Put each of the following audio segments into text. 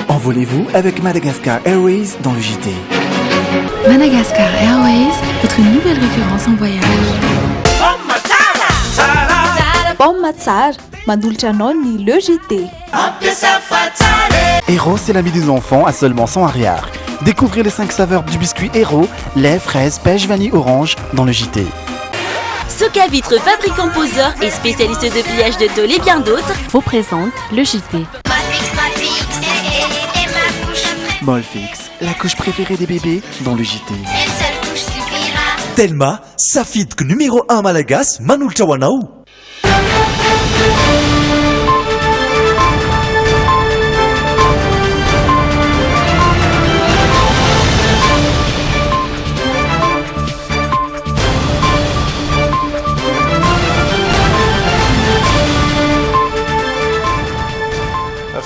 Envolez-vous avec Madagascar Airways dans le JT. Madagascar Airways, votre nouvelle référence en voyage. Baoma tsara, manolotra anao ny Le JT. Héros, c'est l'ami des enfants à seulement 100 ariary. Découvrez les 5 saveurs du biscuit Héros, lait, fraise, pêche, vanille, orange dans le JT. Soca Vitre, fabricant poseur et spécialiste de pliage de tôle et bien d'autres, vous présente le JT. Molfix, la couche préférée des bébés dans le JT. Telma, safidiko numéro 1 malagasy manolotra ho anao.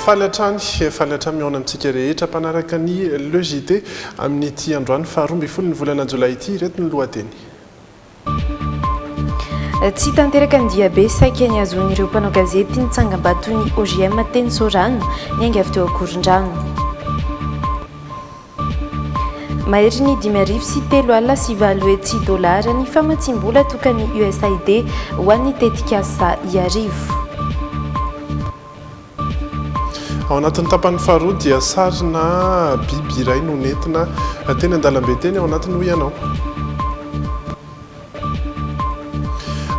Faly hatrany, faly hatrany mihaona amintsika rehetra mpanaraka ny Le JT amin'ity androany faha 12 ny volana jolay ity. Ireto ny lohateny. Tsy tanteraka ny diabe saika nihazoan'ireo mpanao gazety ny tsangambaton'ny OJM teny Soarano, niainga avy teo Ankorondrano. Maherin'ny 805 800 dolara ny famatsiam-bola tokan'ny USAID ho an'ny tetikasa Iarivo. Ao anatin'ny tapany faharoa dia sarina biby iray no nentina teny an-dalambe teny ao anatin'ny hoy ianao.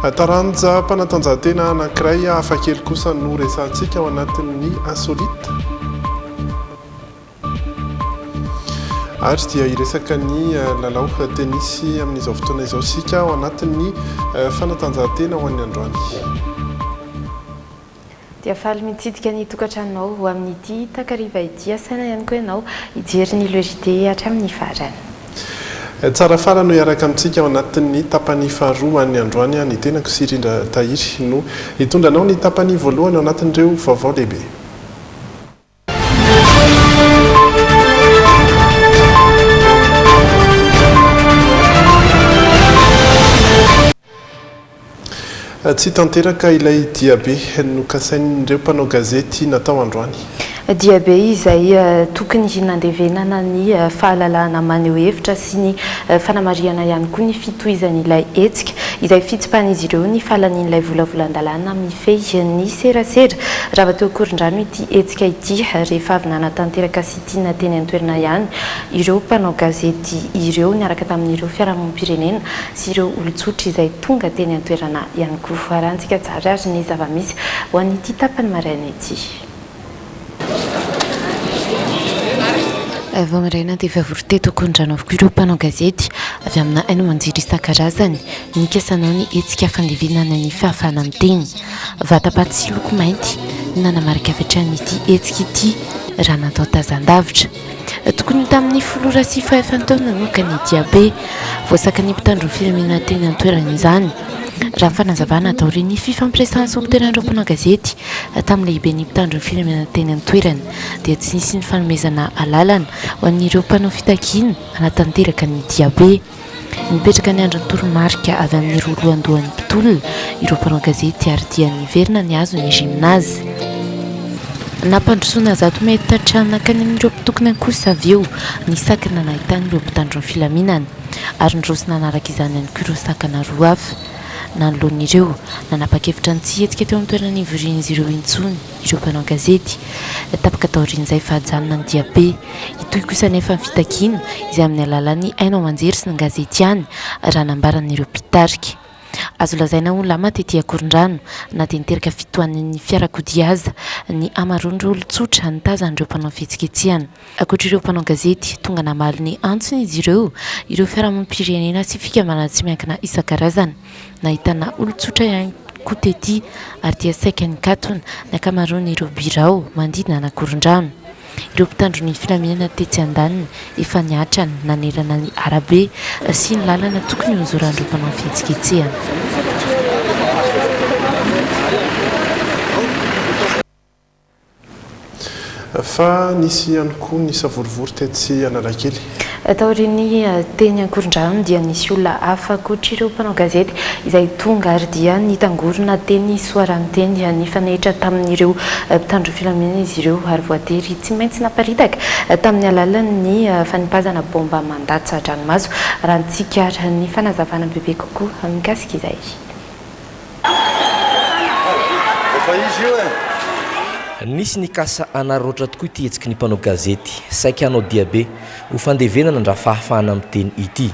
Taranja-panatanjahantena anankiray hafakely kosa no resahantsika ao anatin'ny insolite. Ary dia hiresaka ny lalao tenisy amin'izao fotoana izao isika ao anatin'ny fanatanjahantena ho an'ny androany. Dia faly mitsidika ny tokantranonao ho amin'ity takariva ity. Asaina ihany koa ianao hijery ny Le JT hatramin'ny farany. Tsara fara no hiaraka amintsika ao anatin'ny tapany faharoa an'ny androany. Ny tenako sy Rindra Tahiry no hitondra anao ny tapany voalohany ao anatin'ireo vaovao lehibe. Tsy tanteraka ilay diabe nokasain'ireo mpanao gazety natao androany. Diabe izay tokony nandevenana ny fahalalahana maneho hevitra sy ny fanamarihana ihany koa ny fitohizan'ilay hetsika izay fitsipahan'izy ireo ny fahalanian'ilay volavolan-dalàna mifehy ny serasera. Rava teo Ankorondrano ity hetsika ity rehefa avy nanatanteraka sit-in teny an-toerana ihany ireo mpanao gazety ireo niaraka tamin'ireo fiarahamonim-pirenena sy ireo olon-tsotra izay tonga teny an-toerana ihany koa. Arahantsika tsara ary ny zava-misy ho an'ity tapany maraina ity. Vao maraina dia efa vory teto Ankorondrano avokoa ireo mpanao gazety avy amina haino aman-jery isan-karazany nikasa hanao ny hetsika fandevenana ny fahafahana miteny. Vatapaty sy loko mainty no nanamarika avy hatrany ity hetsika ity raha natao tazan-davitra. Tokony ho tamin'ny folo ora sy fahefany teo nanomboka ny diabe. Voasakan'ny mpitandro ny filaminana teny an-toerana izany. Raha ny fanazavana taorian'ny fifampiresahan'ny solontenan'ireo mpanao gazety tamin'ny lehiben'ny mpitandro ny filaminana teny an-toerana dia tsy nisy ny fanomezana alalana ho an'ireo mpanao fitakiana hanatanteraka ny diabe. Nipetraka niandry ny toromarika avy amin'ireo lohandohan'ny mpitolona ireo mpanao gazety ary dia niverina nihazo ny gymnase. Nampandrosoana zato metatra nankany amin'ireo mpitokona kosa avy eo ny sakana nahitan'ireo mpitandro ny filaminana ary niroso nanaraka izany ihany koa ireo sakana roa hafa. Nanoloana ireo, nanapa-kevitra ny tsy hihetsika teo amin'ny toerana nivorian'izy ireo intsony ireo mpanao gazety. Tapaka taorian'izay fa hajanona ny diabe. Hitohy kosa anefa ny fitakiana, izay amin'ny alalan'ny haino aman-jery sy ny gazety ihany, raha nambaran'ireo mpitarika. Azo lazaina ho lama tety Ankorondrano, na dia niteraka fitohanan'ny fiarakodia aza, ny hamaroan'ireo olon-tsotra nitazan'ireo mpanao fihetsiketsehana. Ankoatra ireo mpanao gazety, tonga namaly ny antsony izy ireo, ireo fiarahamonim-pirenena sy fikambanana tsy miankina isan-karazany. Nahitana olon-tsotra ihany koa tety ary dia saika nikatona ny ankamaroan'ireo birao manodidina an'Ankorondrano. Ireo mpitandro ny filaminana tetsy andaniny efa niatrana nanerana ny arabe sy ny lalana tokony hozoran'ireo mpanao fihetsiketsehana. Fa nisy ihany koa ny savorovoro tetsy Analakely. Taorian'ny teny Ankorondrano dia nisy olona hafa ankoatr'ireo mpanao gazety izay tonga ary dia nitangorona teny Soarano teny. Nifanehitra tamin'ireo mpitandro filaminana izy ireo ary voatery tsy maintsy naparitaka tamin'ny alalan'ny fanipazana baomba mandatsa-dranomaso. Raha ny tsikara ny fanazavana bebe kokoa mikasika izay. Nisy nikasa hanararaotra tokoa ity hetsiky ny mpanao gazety saika hanao diabe ho fandevenana an-dRafahafahana miteny ity,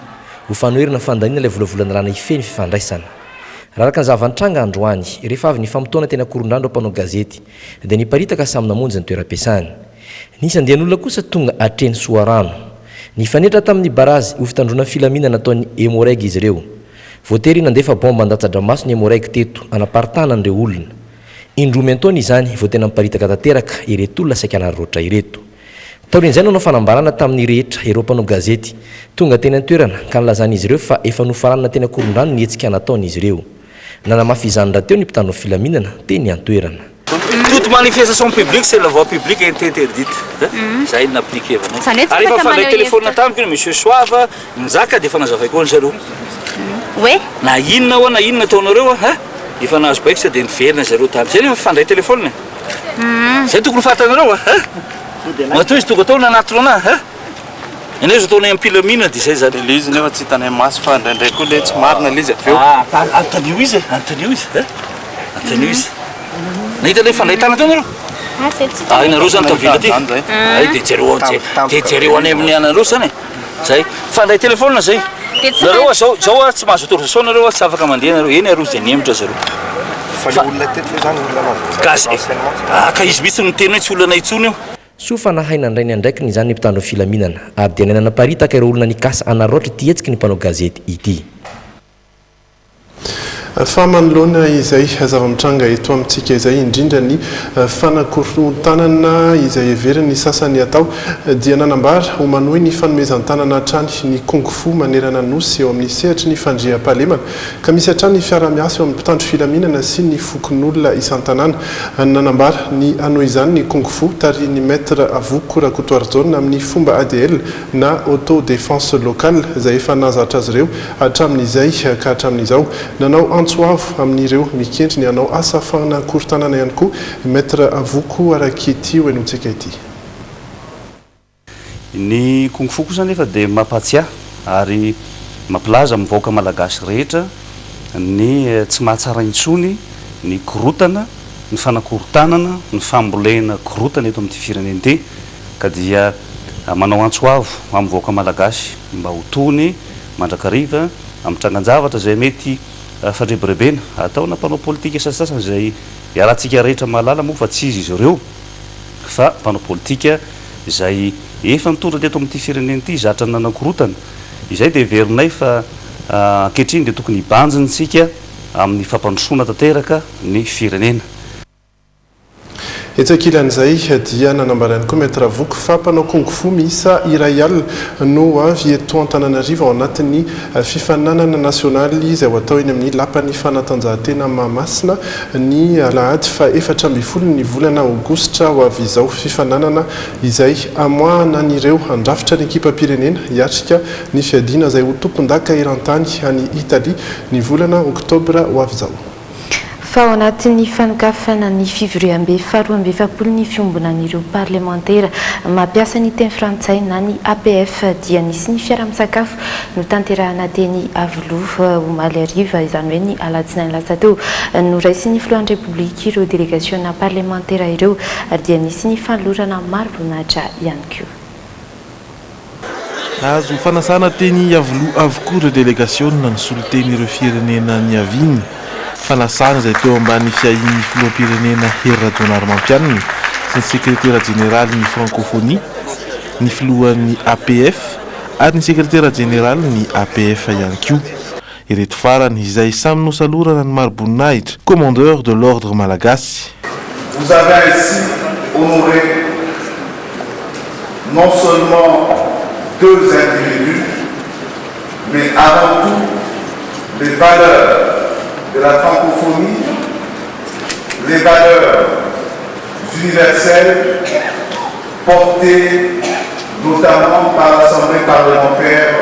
ho fanoherana ny fandaniana ilay volavolan-dalàna hifehy ny fifandraisana. Raha araka ny zava-nitranga androany, rehefa avy nifamotoana teny Ankorondrano ireo mpanao gazety, dia niparitaka samy namonjy ny toeram-piasany. Nisy andian'olona kosa tonga hatreny Soarano. Nifanehitra tamin'ny barazy ho fitandroana ny filaminana nataon'ny Emmo-Reg izy ireo. Voatery nandefa baomba handatsa-dranomaso ny Emmo-Reg teto hanaparitahana an'ireo olona. Indroa miantaona izany vao tena miparitaka tanteraka ireto olona saika hanararaotra ireto. Taorian'izay nanao fanambarana tamin'ny rehetra ireo mpanao gazety tonga teny an-toerana ka nilazan'izy ireo fa efa nofaranana teny Ankorondrano ny hetsika nataon'izy ireo. Nanamafy izany rahateo ny mpitandro ny filaminana teny an-toerana. Toute manifestation publique sur la voie publique est interdite. Zay no n'appliquer-vanay. Ary efa nifandray téléphone tamiko ny monsieur Soava, Njaka dia efa nazavaiko an zareo. Hoe? Na inona hoa na inona ataonareo a, efa nahazo baiko sao dia niverina zareo tany. Zay nefa mifandray téléphone e. Zay tokony ho fantanareo a. Matoa izy tonga tao nanatona anah a. Ianao izy ataonay am-pilamina dia zay zany. Le izy nefa tsy hitanay maso fa indraindray koa le tsy marina le izy avy eo. Ah, anontanio izy e, anontanio izy e. Anontanio izy. Nahita ilay fandray tanana teo nareo? Ah, zay tsy Ah, ianareo zany tavela aty. Ay, dia jereo dia jereo any amin'ny anareo zany e. Zay. Fandray téléphone zay. Nareo zao zao a tsy mahazo autorisation nareo a tsy afaka mandeha nareo. Eny aroa zay nihemotra zareo. Fa le olona teto ve zany olona Gasy. Ah, ka izy mihitsy no niteny hoe tsy olona intsony io. Soa fa nahay nandray ny andraikiny izany ny mpitandro ny filaminana ary dia nanam-paritaka ireo olona nikasa hanararaotra ity hetsiky ny mpanao gazety ity. Fa manoloana izay zava-mitranga eto amintsika izay, indrindra ny fanakorontanana izay heverin'ny sasany atao, dia nanambara ho manohy ny fanomezan-tanana hatrany ny Kung Fu manerana ny Nosy eo amin'ny sehatry ny fandriampahalemana, ka misy hatrany ny fiaraha-miasa eo amin'ny mpitandro filaminana sy ny fokonolona isan-tanàna. Nanambara ny hanohy izany ny Kung Fu tarihin'ny Maître Avoko Rakotoarijaona amin'ny fomba ADL na Auto Défense Locale izay efa nahazatra azy ireo hatramin'izay ka hatramin'izao. Nanao antso avo amin'ireo mikendry ny hanao asa fanakorontanana ihany koa Maître Avoko araka ity hohenointsika ity. Ny Kung Fu kosa anefa dia mampahatsiahy ary mampilaza amin'ny vahoaka malagasy rehetra ny tsy mahatsara intsony ny korotana, ny fanakorontanana, ny fambolena korotana eto amin'ity firenena ity ka dia manao antso avo amin'ny vahoaka malagasy mba ho tony mandrakariva amin'ny trangan-javatra izay mety fandrebirebena ataona mpanao politika sasasany izay iarahantsika rehetra mahalala moa fa tsy izy izy ireo fa mpanao politika izay efa nitondra teto amin'ity firenena ity zatra nanakorotana izay dia heverinay fa ankehitriny dia tokony hibanjina isika amin'ny fampandrosoana tanteraka ny firenena. Etsy ankilan'izay dia nanambara ihany koa Maître Avoko fa mpanao kung fu miisa 1 alina no ho avy eto Antananarivo ao anatin'ny fifaninanana nasionaly izay ho atao eny amin'ny Lapan'ny fanatanjahantena Mahamasina ny alahady faha 14 ny volana aogositra ho avy izao. Fifaninanana izay hamoahana an'ireo handrafitra ny ekipam-pirenena hiatrika ny fiadiana izay ho tompondaka eran-tany any Italie ny volana oktobra ho avy izao. Fa ao anatin'ny fanokafana ny fivoriambe faharoa-amby-efapolo ny fiombonan'ireo parlemantera mampiasa ny teny frantsay na ny APF dia nisy ny fiaraha-misakafo notanterahana teny Iavoloha omaly hariva, izany hoe ny alatsinainy lasa teo. Noraisin'ny filohan'ny Repoblika ireo delegasiona parlemantera ireo ary dia nisy ny fanolorana mari-boninahitra ihany koa. Nahazo fanasana teny Iavoloha avokoa ireo delegasiona nisolo teny ireo firenena niaviany. Fanasana izay teo ambany fiahian'ny filoham-pirenena Hery Rajaonarimampianina sy ny sekretera jeneralin'ny Frankôfônia, ny filohan'ny APF ary ny sekretera jeneralin'ny APF ihany koa. Ireto farany izay samy nosalorana ny mari-boninahitra Commandeur de l'Ordre Malagasy. Vous avez ainsi honoré non seulement deux individus, mais avant tout les valeurs de la francophonie, les valeurs universelles portées notamment par l'Assemblée parlementaire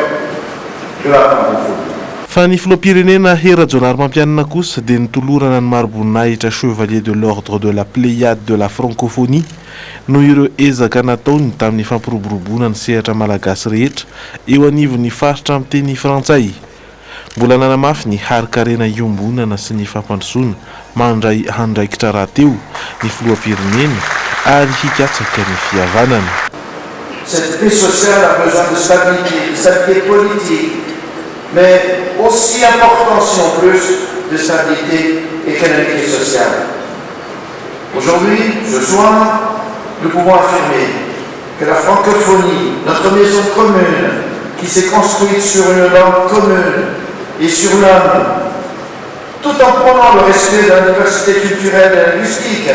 de la francophonie. Fa ny filoham-pirenena Hery Rajaonarimampianina kosa dia notolorana ny mari-boninahitra Chevalier de l'Ordre de la Pléiade de la Francophonie noho ireo ezaka nataony tamin'ny fampiroboroboana ny sehatra malagasy rehetra eo anivon'ny faritra miteny frantsay. Mbola nanamafy ny harin-karena iombonana sy ny fampandrosoana mandray andraikitra rahateo ny filoham-pirenena ary hikatsaka ny fihavanana. Cette paix sociale a besoin de stabilité, de stabilité politique, mais aussi important sinon plus, de stabilité économique et sociale. Aujourd'hui, ce soir, nous pouvons affirmer que la francophonie, notre maison commune, qui s'est construite sur une langue commune et sur l'homme, tout en prônant le respect de la diversité culturelle et linguistique,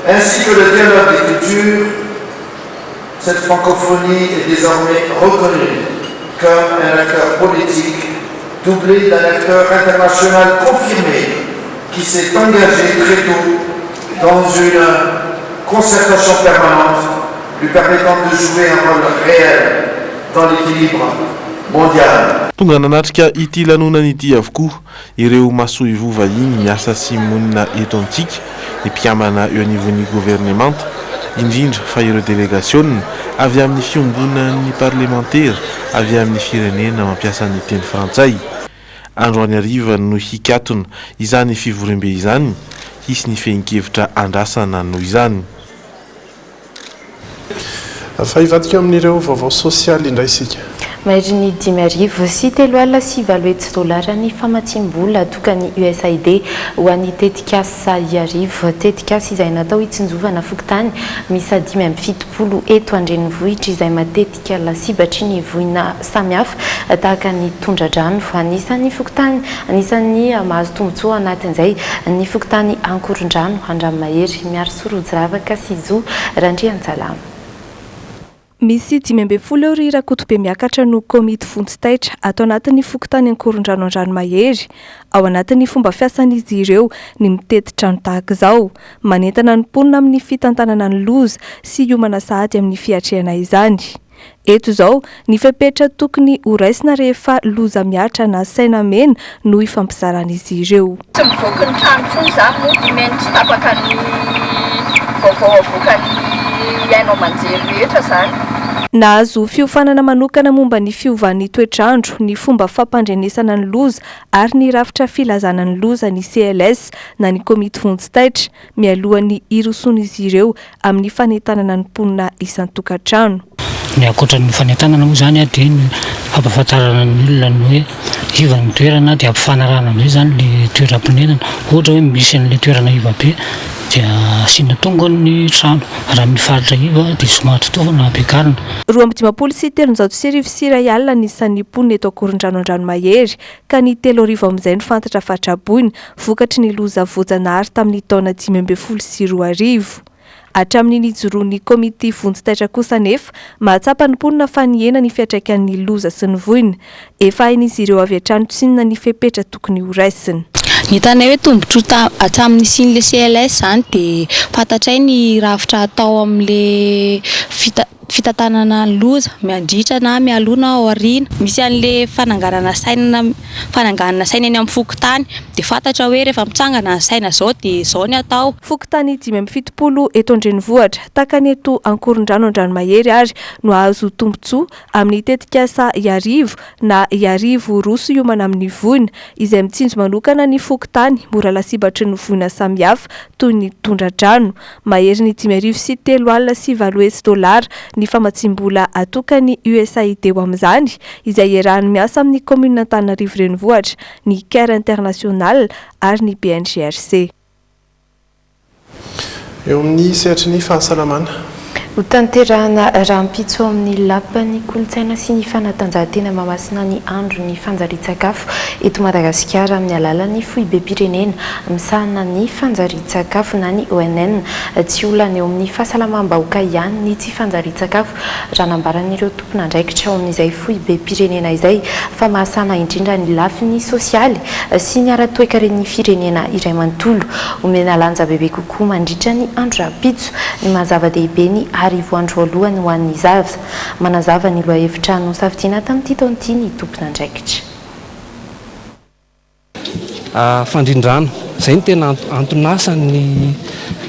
ainsi que le dialogue des cultures, cette francophonie est désormais reconnue comme un acteur politique doublé d'un acteur international confirmé qui s'est engagé très tôt dans une concertation permanente lui permettant de jouer un rôle réel dans l'équilibre mondial. Tonga nanatrika ity lanonana ity avokoa ireo masoivoho vahiny miasa sy monina eto amintsika, ny mpikambana eo anivon'ny governemanta, indrindra fa ireo delegasiona avy amin'ny fiombonan'ny parlemantera avy amin'ny firenena mampiasa ny teny frantsay. Androany hariva no hikatona izany fivoriambe izany, hisy ny fehin-kevitra andrasana noho izany. Fa hivadika eo amin'ireo vaovao sosialy indray isika. Maherin'ny 805 800 dolara ny famatsiam-bola atokan'ny USAID ho an'ny tetikasa Iarivo. Tetikasa izay natao hitsinjovana fokontany miisa 75 eto an-drenivohitra izay matetika lasibatry ny voina samihafa tahaka ny tondra-drano. Anisan'ny fokontany anisan'ny mahazo tombontsoa anatin'izay ny fokontany Ankorondrano, Andranomahery, Miarisoa Rojiravaka sy Zo Randriantsalama. Misy 15 eo ry Rakotobemiakatra no komity vonjy taitra ato anatin'ny fokontany Ankorondrano Andranomahery. Ao anatin'ny fomba fiasan'izy ireo ny mitety trano tahaka izao. Manentana ny mponina amin'ny fitantanana ny loza sy hiomana sahady amin'ny fiatrehana izany. Eto izao, ny fepetra tokony horaisina rehefa loza mihatra na saina mena no ifampizaran'izy ireo. Tsy mivoaka ny trano intsony za moa mihaino tsy tapaka ny vaovao avoakan'ny haino aman-jery rehetra zany. Nahazo fiofanana manokana momba ny fiovan'ny toetr'andro, ny fomba fampandrenesana ny loza ary ny rafitra filazana ny loza ny CLS na ny komity vonjy taitra, mialohan'ny hirosoan'izy ireo amin'ny fanentanana ny mponina isan-tokantrano. Ny ankoatra ny fanentanana moa izany dia ny fampahafantarana ny olona ny hoe iva ny toerana dia ampifanarahana amin'izay izany ny toeram-ponenana. Ohatra hoe misy an'ilay toerana iva be dia asiana tongony ny trano, raha amin'ny faritra iva dia somary totofana ampiakarina. 1152 ny isan'ny mponina eto Ankorondrano Andranomahery ka ny 3000 amin'izay no fantatra fa traboina vokatry ny loza voajanahary tamin'ny taona 2015. Hatramin'ny nijoroan'ny komity vonjy taitra kosa anefa, mahatsapa ny mponina fa nihena ny fiantraikan'ny loza sy ny voina. Efa hain'izy ireo avy hatrany tsinona ny fepetra tokony horaisina. Ny hitanay hoe tombontsoa hatramin'ny nisian'ilay CLS izany dia fantatray ny rafitra atao amin'ilay fita fitantanana ny loza, mandritra na mialoha na aoriana. Misy an'le fananganana saina fananganana saina eny amin'ny fokontany dia fantatra hoe rehefa mitsangana ny saina zao dia izao ny atao. Fokontany 75 eto an-drenivohitra, tahaka ny eto Ankorondrano Andranomahery ary no hahazo tombontsoa amin'ny tetikasa Iarivo na Iarivo roso hiomana amin'ny voina, izay mitsinjo manokana ny fokontany mora lasibatry ny voina samihafa toy ny tondra-drano. Maherin'ny 805 800 dolara ny famatsiam-bola atokan'ny USAID ho amin'izany, izay iarahany miasa amin'ny kaominina Antananarivo Renivohitra, ny Care International ary ny BNGRC. Eo amin'ny sehatry ny fahasalamana. Hotanterahana rahampitso ao amin'ny Lapan'ny kolontsaina sy ny fanatanjahantena Mahamasina ny andron'ny fanjarian-tsakafo eto Madagasikara amin'ny alalan'ny foibem-pirenena misahana ny fanjarian-tsakafo na ny ONN. Tsy olana eo amin'ny fahasalamam-bahoaka ihany ny tsy fanjarian-tsakafo raha nambaran'ireo tompon'andraikitra ao amin'izay foibem-pirenena izay fa mahasana indrindra ny lafiny sosialy sy ny ara-toekaren'ny firenena iray manontolo. Omena lanja bebe kokoa mandritra ny andro rahampitso ny maha zava-dehibe ny arivo andro voalohany ho an'ny zaza. Manazava ny lohahevitra nosafidiana tamin'ity taona ity ny tompon'andraikitra. Fandrindrana, izay no tena anton'asan'ny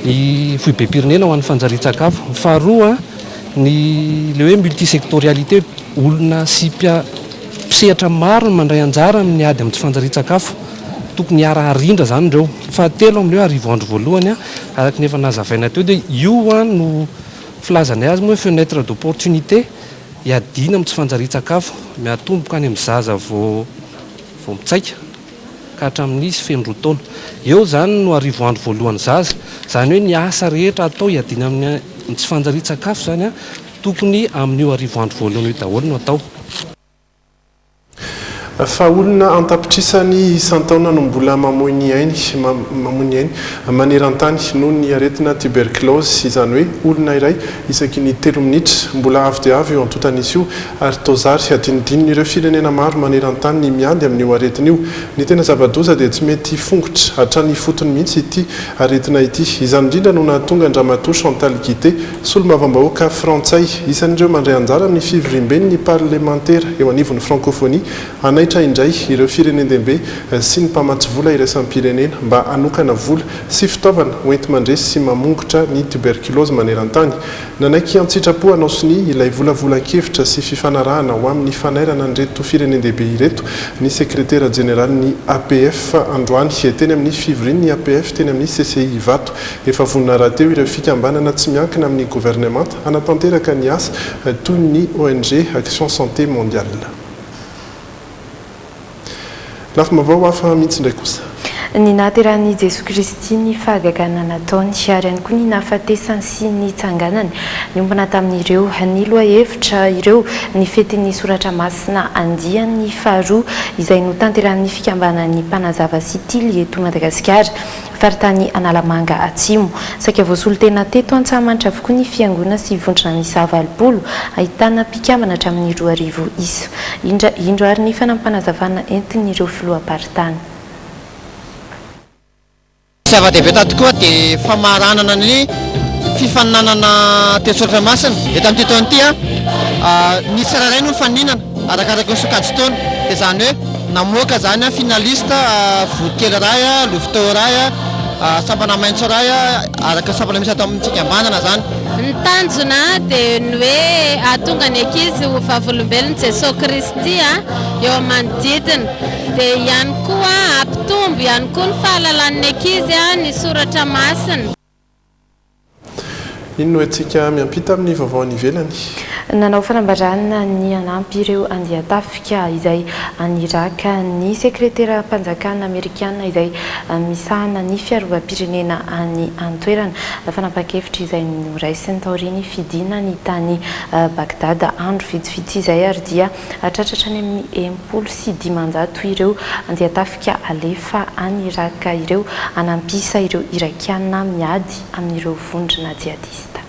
ny foibem-pirenena ho an'ny fanjarian-tsakafo. Faharoa, ny ilay hoe multisectorialité, olona sy mpisehatra maro no mandray anjara amin'ny ady amin'ny tsy fanjarian-tsakafo. Tokony hiara-harindra izany ireo. Fahatelo amin'ilay hoe arivo andro voalohany, araka ny efa nazavaina teo dia io no filazanay azy moa hoe fenêtre d'opportunité hiadiana amin'ny tsy fanjarian-tsakafo. Miatomboka any amin'ny zaza vao vao mitsaika ka hatramin'izy feno roa taona. Eo izany no arivo andro voalohan'ny zaza. Izany hoe ny asa rehetra atao hiadiana amin'ny tsy fanjarian-tsakafo izany tokony amin'io arivo andro voalohany io daholo no atao. Fa olona an-tapitrisany isan-taona no mbola mamoy ny ainy mamoy ny ainy maneran-tany noho ny aretina tuberculose, izany hoe olona iray isaky ny telo minitra. Mbola avo dia avo io antontan'isa io ary toa zary hadinodinin'ireo firenena maro maneran-tany ny miady amin'io aretina io. Ny tena zava-doza dia tsy mety fongotra hatrany ifotony mihitsy ity aretina ity. Izany indrindra no nahatonga an-dRamatoa Chantal Guittet, solombavambahoaka frantsay, isan'ireo mandray anjara amin'ny fivoriamben'ny parlemantera eo anivon'ny Frankôfônia, hanaitra indray ireo firenen-dehibe sy ny mpamatsy vola iraisam-pirenena mba hanokana vola sy fitaovana hoenti-mandresy sy mamongotra ny tuberculose maneran-tany. Nanaiky an-tsitrapo hanao sonia ilay volavolan-kevitra sy fifanarahana ho amin'ny fanairana an'ireto firenen-dehibe ireto ny sekretera jeneralin'ny APF androany teny amin'ny fivorian'ny APF teny amin'ny CCI Ivato. Efa vonona rahateo ireo fikambanana tsy miankina amin'ny governemanta hanatanteraka ny asa toy ny ong Action Santé Mondiale. Lafim-baovao hafa mihitsy indray kosa. Ny nahaterahan'i Jesoa Kristy, ny fahagagana nataony, ary ihany koa ny nahafatesany sy nitsanganany. Niombona tamin'ireo ny lohahevitra ireo ny fetin'ny Soratra Masina andiany faharoa izay notanterahin'ny fikambanan'ny Mpanazava sy Tily eto Madagasikara. Faritany Analamanga Atsimo. Saika voasolo tena teto Antsahamanitra avokoa ny fiangonana sy vondrona miisa 80, ahitana mpikambana hatramin'ny 2000 isa. Indra indro ary ny fanampinazavana entin'ireo filoham-paritany. Zava-dehibe tokoa dia famaranana ny fifaninanana teny Soratra Masina. Eto amin'ity taona ity, ny tsirairay no mifaninana arakaraka ny sokajin-taona. Dia izany hoe namoaka izany finaliste voronkely iray, louveteau iray, sampana maitso iray, araka ny sampana misy ato amin'ny fikambanana izany. Ny tanjona dia ny hoe hahatonga ny ankizy ho vavolombelon'i Jesoa Kristy eo amin'ny manodidina. Dia ihany koa hampitombo ihany koa ny fahalalan'ny ankizy ny soratra masina. Iny no entintsika miampita amin'ny vaovao any ivelany. Nanao fanambarana ny hanampy ireo andian-tafika izay any Irak ny sekreteram-panjakana amerikana izay misahana ny fiarovam-pirenena any an-toerana. Fanapahan-kevitra izay noraisiny taorian'ny fidinany tany Bagdad andro vitsivitsy izay ary dia tratra hatrany amin'ny 560 ireo andian-tafika alefa any Irak ireo hanampy isa ireo Irakiana miady amin'ireo vondrona jihadista.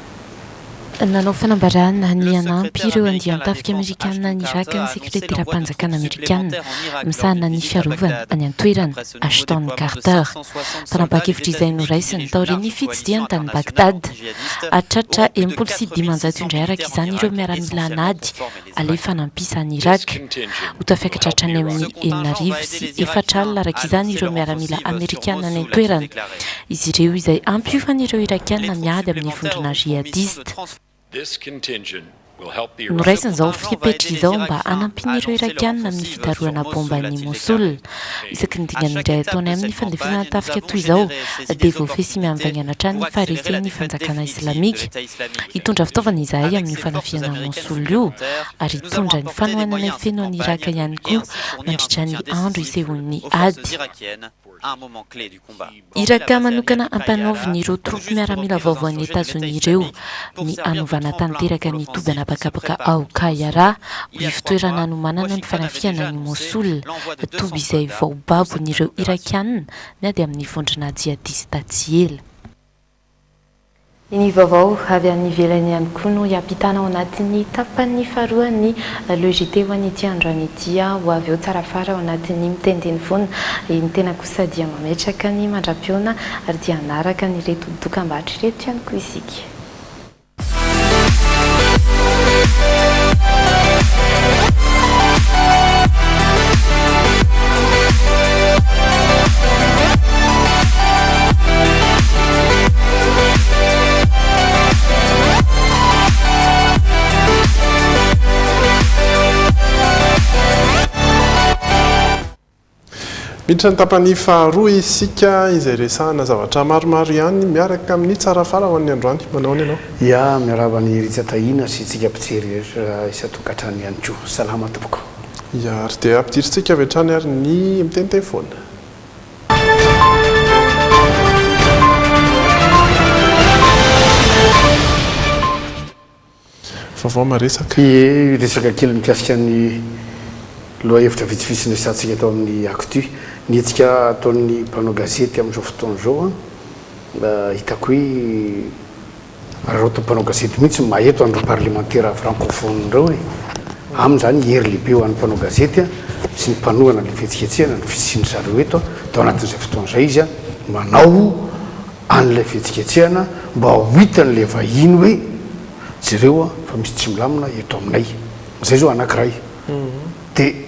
Nanao fanambarana ny hanampy ireo andian-tafika amerikana any Irak ny sekreteram-panjakana amerikana misahana ny fiarovana any an-toerana, Ashton Carter. Fanapahan-kevitra izay noraisiny taorian'ny fitsidihany tany Bagdad. Hahatratra 560 indray araka izany ireo miaramila an'ady alefa hanampisa an'i Irak. Ho tafiakatra hatrany amin'ny 4040 araka izany ireo miaramila amerikana any an-toerana. Izy ireo izay hampiofan'ireo Irakiana miady amin'ny vondrona jihadista. Noraisina izao fepetra izao mba hanampian'ireo Irakiana amin'ny fidarohana baomba an'i Mosul. Isaky ny dingana iray ataonay amin'ny fandefasana tafika toy izao dia voafehy sy mihamivaingana hatrany ny faharesen'ny fanjakana islamika. Hitondra fitaovana izahay amin'io fanafihana an'i Mosul io ary hitondra ny fanohananay feno an'i Iraka ihany koa mandritra ny andro isehoan'ny ady. Iraka manokana ampanaovin'ireo tropy miaramila vaovaon'i Etazonia ireo ny hanovana tanteraka ny toby an'habakabaka ao Qayyarah ho ivon-toerana hanomanana ny fanafihana an'i Mosul, toby izay vao babon'ireo Irakiana miady amin'ny vondrona jihadista tsy ela. Ny vaovao avy any ivelany ihany koa no hiampitana ao anatin'ny tapany faharoan'ny Le JT ho an'ity androany ity. Ho avy eo tsara fara ao anatin'ny miteniteny foana. Ny tena kosa dia mametraka ny mandra-pihaona ary dia hanaraka an'ireto dokambarotra ireto ihany koa isika. Miditra ny tapany faharoa isika izay resahana zavatra maromaro ihany miaraka amin'ny Tsarafara ho an'ny androany. Manao ahoana ianao? Ya, miarahaba an'i Ritsa Tahiana sy tsika mpijery rehetra isan-tokantrano ihany koa. Salama tompoko. Ya, ary dia ampidirintsika avy hatrany ary ny miteniteny foana. Vaovao maresaka. Ie, resaka kely mikasika ny lohahevitra vitsivitsy niresahantsika tao amin'ny Actu. Ny hetsika ataon'ny mpanao gazety amin'izao fotoana izao, hitako hoe araraotin'ny mpanao gazety mihitsy ny maha eto an'ireo parlemantera francophone ireo e. Aminy izany hery lehibe ho an'ny mpanao gazety sy ny mpanohana ilay fihetsiketsehana ny fisian-dry zareo eto. Dia ao anatin'izay fotoana izay izy manao an'ilay fihetsiketsehana mba ho hitan'ilay vahiny hoe jereo a fa misy tsy milamina eto aminay. Izay izao anankiray. Dia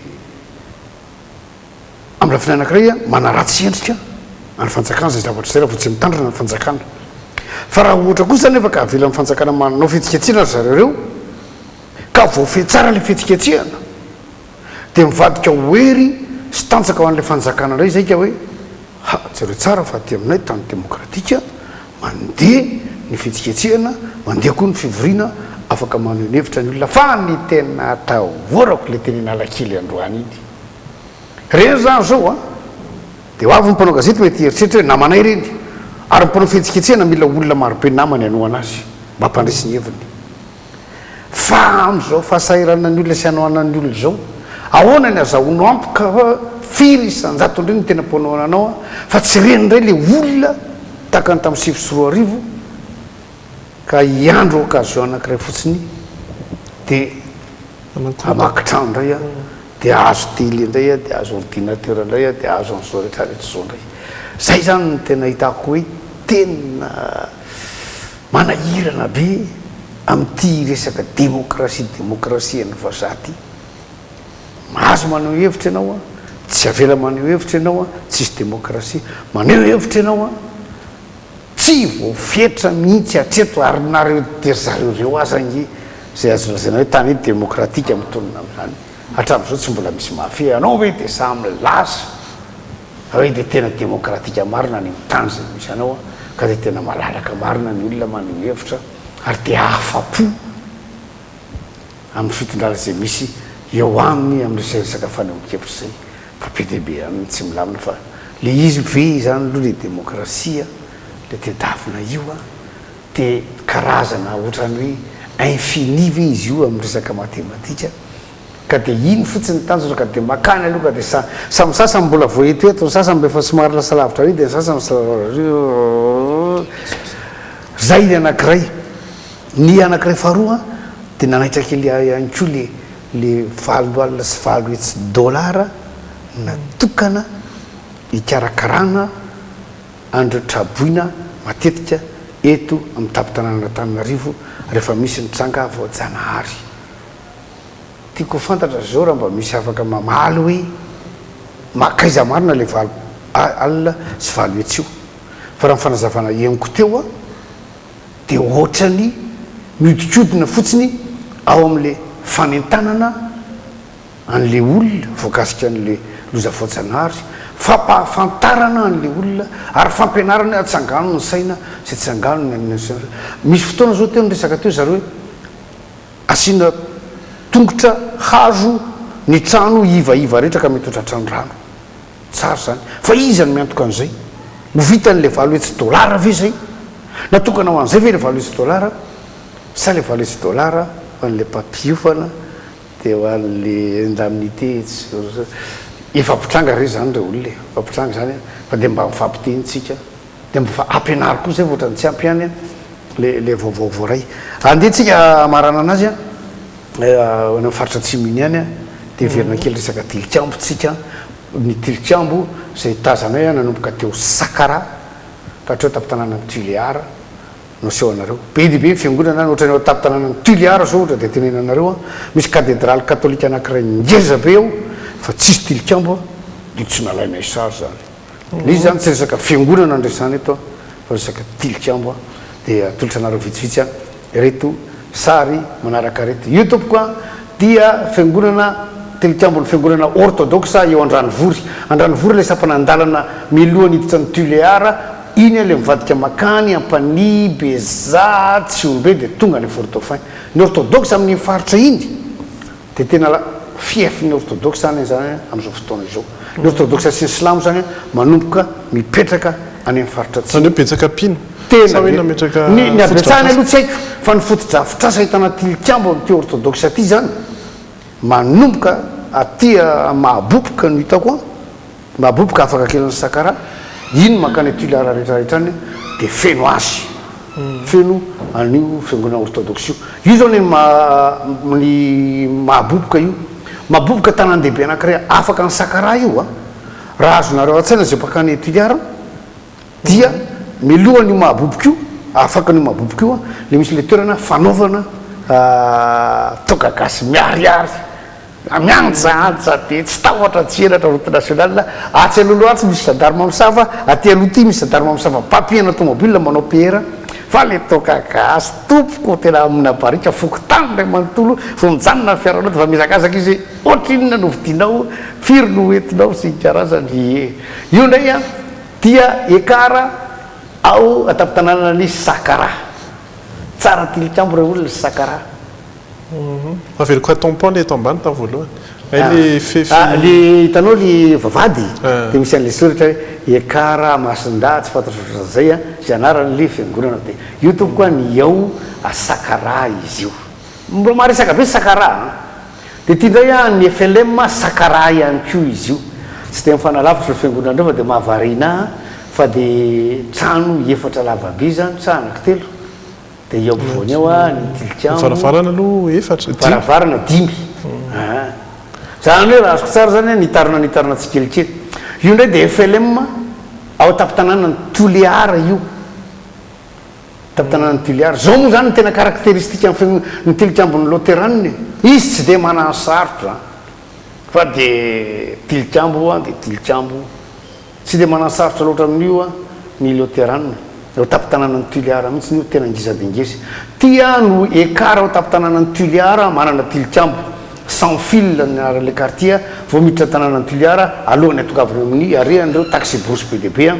amin'ny lafiny anankiray a, manaratsy endrika an'ny fanjakana izay zavatra izay raha vao tsy mitandrina ny fanjakana. Fa raha ohatra kosa anefa ka avelan'ny fanjakana manao fihetsiketsehana ry zareo ireo ka voafehy tsara ilay fihetsiketsehana dia mivadika ho hery sy tanjaka ho an'ilay fanjakana indray izay ka hoe Ha, jereo tsara fa aty aminay tany demokratika, mandeha ny fihetsiketsehana, mandeha koa ny fivoriana, afaka maneho ny hevitra ny olona, fa ny tena atahorako le teny Analakely androany iny, reny zany zao an, de ho avy ny mpanao gazety mety hieritreritra hoe namanay reny, ary ny mpanao fihetsiketsehana mila olona marobe namany hanohana azy mba hampandresy ny heviny. Fa amin'izao fahasahiranan'ny olona sy hanoanan'ny olona izao, ahoana ny azahoanao antoka fa firy isan-jato indray no tena mpanohana anao fa tsy ireny indray ilay olona tahaka ny tamin'ny 2009 ka hiandry occasion anankiray fotsiny dia hamaky trano indray dia hahazo télé indray dia hahazo ordinateur indray dia hahazo an'izao rehetra rehetra izao indray. Izay izany no tena hitako hoe tena Manahirana be amin'ity resaka demokrasia demokrasia an'ny vazaha ty. Mahazo maneho hevitra ianao an, tsy avela maneho hevitra ianao an, tsisy demokrasia. Maneho hevitra ianao an, tsy voafetra mihitsy hatreto ary nareo de zareo reo aza ange zay azo lazaina hoe tany demokratika mitonona amin'izany. Hatramin'izao tsy mbola misy mahafehy anao ve de samy milaza. Fa hoe dia tena demokratika marina any amin'ny tany izay misy anao ka dia tena malalaka marina ny olona maneho hevitra ary dia afa-po amin'ny fitondrana izay misy eo aminy amin'izay resaka fanehoan-kevitra izay fa be dia be ihany ny tsy milamina fa le izy ve izany aloha le demokrasia le tedavina io a dia karazana ohatran'ny hoe infini ve izy io amin'ny resaka matematika Ka dia iny fotsiny ny tanjona ka dia makany aloha ka dia sa samy sasany mbola vao eto eto, ny sasany mba efa somary lasa lavitra ary dia ny sasany Zay ny anankiray. Ny anankiray faharoa dia nanaitra kely ahy ihany koa le le 808 dollars natokana hikarakarana an'ireo traboina matetika eto amin'ny tampon-tanànan'Antananarivo rehefa misy ny tranga voajanahary. Tiako ho fantatra zao raha mba misy afaka mamaly hoe makaiza marina le 8 alina sy 800 io? Fa raha ny fanazavana henoko teo an de ohatrany miodikodina fotsiny ao amle fanentanana anle olona voakasika anle loza voajanahary, fampahafantarana anle olona ary fampianarana hoe atsangano ny saina sy atsangano ny anona sy ny misy fotoana zao teo niresaka teo zareo hoe Asiana tongotra hazo ny trano ivaiva rehetra ka mety ho tratran'ny rano. Tsara izany. Fa iza no miantoka an'izay? Ho vitan'ilay 800 dolara ve izay? Natokana ho an'izay ve ilay 800 dolara? Sa ilay 800 dolara ho an'ilay mpampiofana dia ho an'ilay indemnité etsy sy Efa mpitranga re izany ireo olona e! Efa mpitranga izany fa dia mba mifampiteny tsika. Dia mba ampianaro koa zay fa ohatran'ny tsy ampy ihany an le le vaovao voaray. Andeha tsika hamarana anazy an, any amin'ny faritra atsimo iny ihany an, dia hiverina kely resaka tilikambo tsika, ny tilikambo izay tazanay an nanomboka teo Sakara ka hatreo tampon-tanànan'i Tuléar no aseho anareo. Be dia be ny fiangonana any, ohatran'ny ao tampon-tanànan'i Tuléar zao ohatra dia tenenina anareo an, misy katedraly katolika anankiray ngeza be ao fa tsisy tilikambo an, dia tsy nalainay sary zany. Ilay izy izany tsy resaka fiangonana no resahana eto fa resaka tilikambo dia atolotra anareo vitsivitsy ireto sary manaraka ireto. Io tompoko a dia fiangonana tilikambon'ny fiangonana Ortodoksa eo Andranovory. Andranovory ilay sampana an-dalana mialohan'ny hiditra ny Tuléar, iny ilay mivadika makany Ampanihy, Bezaha, Tsihombe dia tonga any Fort Dauphin. Ny Ortodoksa amin'iny faritra iny dia tena fief-n'ny Ortodoksa any izany amin'izao fotoana izao. Ny Ortodoksa sy ny Silamo izany manomboka mipetraka any amin'ny faritra atsimo. Izany hoe betsaka mpino? Tena Sa hoe be. nametraka Ny ny habetsahany fotodrafitrasa? aloha tsy haiko fa ny fotodrafitrasa ahitana tilikambo amin'ity Ortodoksa ity izany manomboka aty Mahaboboka no hitako an, Mahaboboka afaka kelin'ny Sakara, iny mankany Tuléar rehetra rehetra any dia feno azy, feno an'io fiangonana orthodoxe io. Io izao ny ny Mahaboboka io. Mahaboboka tanàn-dehibe anankiray afaka an'i Sakara io an. Raha azonareo an-tsaina izay mpankany Tuléar dia mialohan'io Mahaboboka io, afaka an'io Mahaboboka io an, ilay misy ilay toerana fanaovana toaka gasy miharihary. Mihanjahaja be, tsy tahotra tsy henatra route nationale, atsy alohaloha atsy misy gendarme misava, aty aloha aty misy gendarme misava papier ana tomobile manao PR, fa le toaka gasy tompoko tena amina barika fokontany iray manontolo vao mijanona ny fiaranao defa mihazakazaka izy hoe ohatrinona no vidinao, firy no hoentinao sy ny karazany, ie io indray an dia ekara ao antampon-tanànan'i Sakaraha, tsara tilikambo rey olona Sakaraha. Averiko à tampon le eto ambany tamin'ny voalohany. Hay le fefy. Ah, le hitanao le vavahady dia misy an'le soratra hoe Ekara Masindahy tsy fantatro ohatran'izay an, izay anaran'le fiangonana dia io tompoko an ny ao Sakaraha izy io. Mbola maharesaka be Sakaraha an. Dia ity indray an ny FLM Sakaraha ihany koa izy io. Tsy dia mifanalavitra ireo fiangonana ireo fa dia mahavariana ahy fa dia trano efatra lava be izany sa anankitelo. Dia eo ampovoany eo ny tilikambo. Ny varavarana aloha efatra, dimy. Varavarana dimy. Aa. Izany hoe raha azoko tsara izany an, nitarina nitarina tsikelikely. Io indray dia FLM ao an-tampon-tanànan'i Toliara io. Tampon-tanànan'i Toliara. Izao moa izany no tena caractéristique ny fiangonana, ny tilikambon'ny Loterana e. Izy tsy dia manano sarotra an. Fa dia tilikambo an, dia tilikambo. Tsy dia manansarotra loatra amin'io ny Loterana. Eo tampon-tanànan'i Tuléar mihitsy io, tena ngeza dia ngeza. Tia no écart ao tampon-tanànan'i Tuléar, manana tilikambo sans fil ny anaran'ilay quartier, vao miditra an-tanànan'i Tuléar, alohan'ny hatongavana eo amin'ny arehan'ireo taxi-brousse be dia be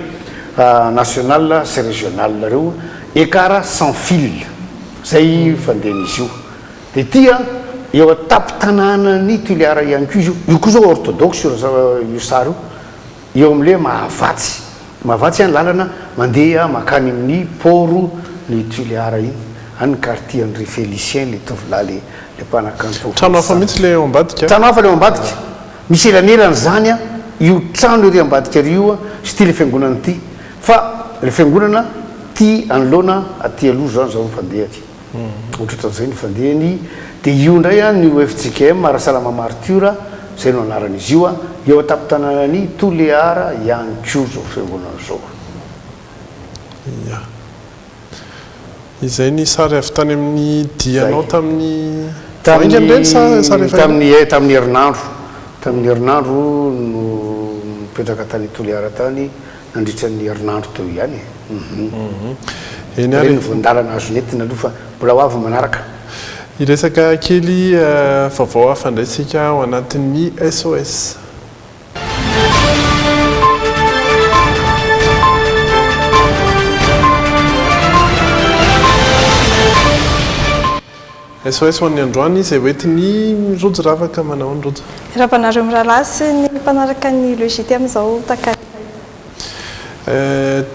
national sy régional ireo, écart sans fil. Izay fandehan'izy io. Dia ity an, eo an-tampon-tanànan'i Tuléar ihany koa izy io. Io koa izao orthodoxe io sary io. Eo amin'ilay Mahavatsy. Mahavatsy an, lalana mandeha mankany amin'ny port ny Tuléar iny. Any ny quartier an-dry Félicien, ilay tovolahy ilay ilay mpanakanto. Trano hafa mihitsy ilay eo ambadika. Trano hafa ilay eo ambadika. Misy elanelany izany an, io trano ery ambadika ery io an, sy ity ilay fiangonana ity. Fa ilay fiangonana ity anoloana aty aloha izany izao ny fandehany. Ohatrohatran'izay ny fandehany. Dia io indray an, ny OFJKM, Rasalama Martiora, izay no anaran'izy io an, eo an-tampon-tanànan'i Tulear ihany koa izao fiangonana izao. Ya. Izay ny sary avy tany amin'ny dianao tamin'ny vao haingana ireny sa sary efa ela? Tamin'ny, eh, tamin'ny herinandro. Tamin'ny herinandro no nipetraka tany Toliara tany. nandritra ny herinandro teo ihany e. Eny ary. Ireny ny voan-dalana azo nentina aloha fa mbola ho avy ny manaraka. Hiresaka kely vaovao hafa indray isika ao anatin'ny SOS. SOS ho an'ny androany izay hoentin'i Rojo Ravaka. Manao ny Rojo. Miarahaba anareo mirahalahy sy ny mpanaraka ny Le JT amin'izao takariva izao.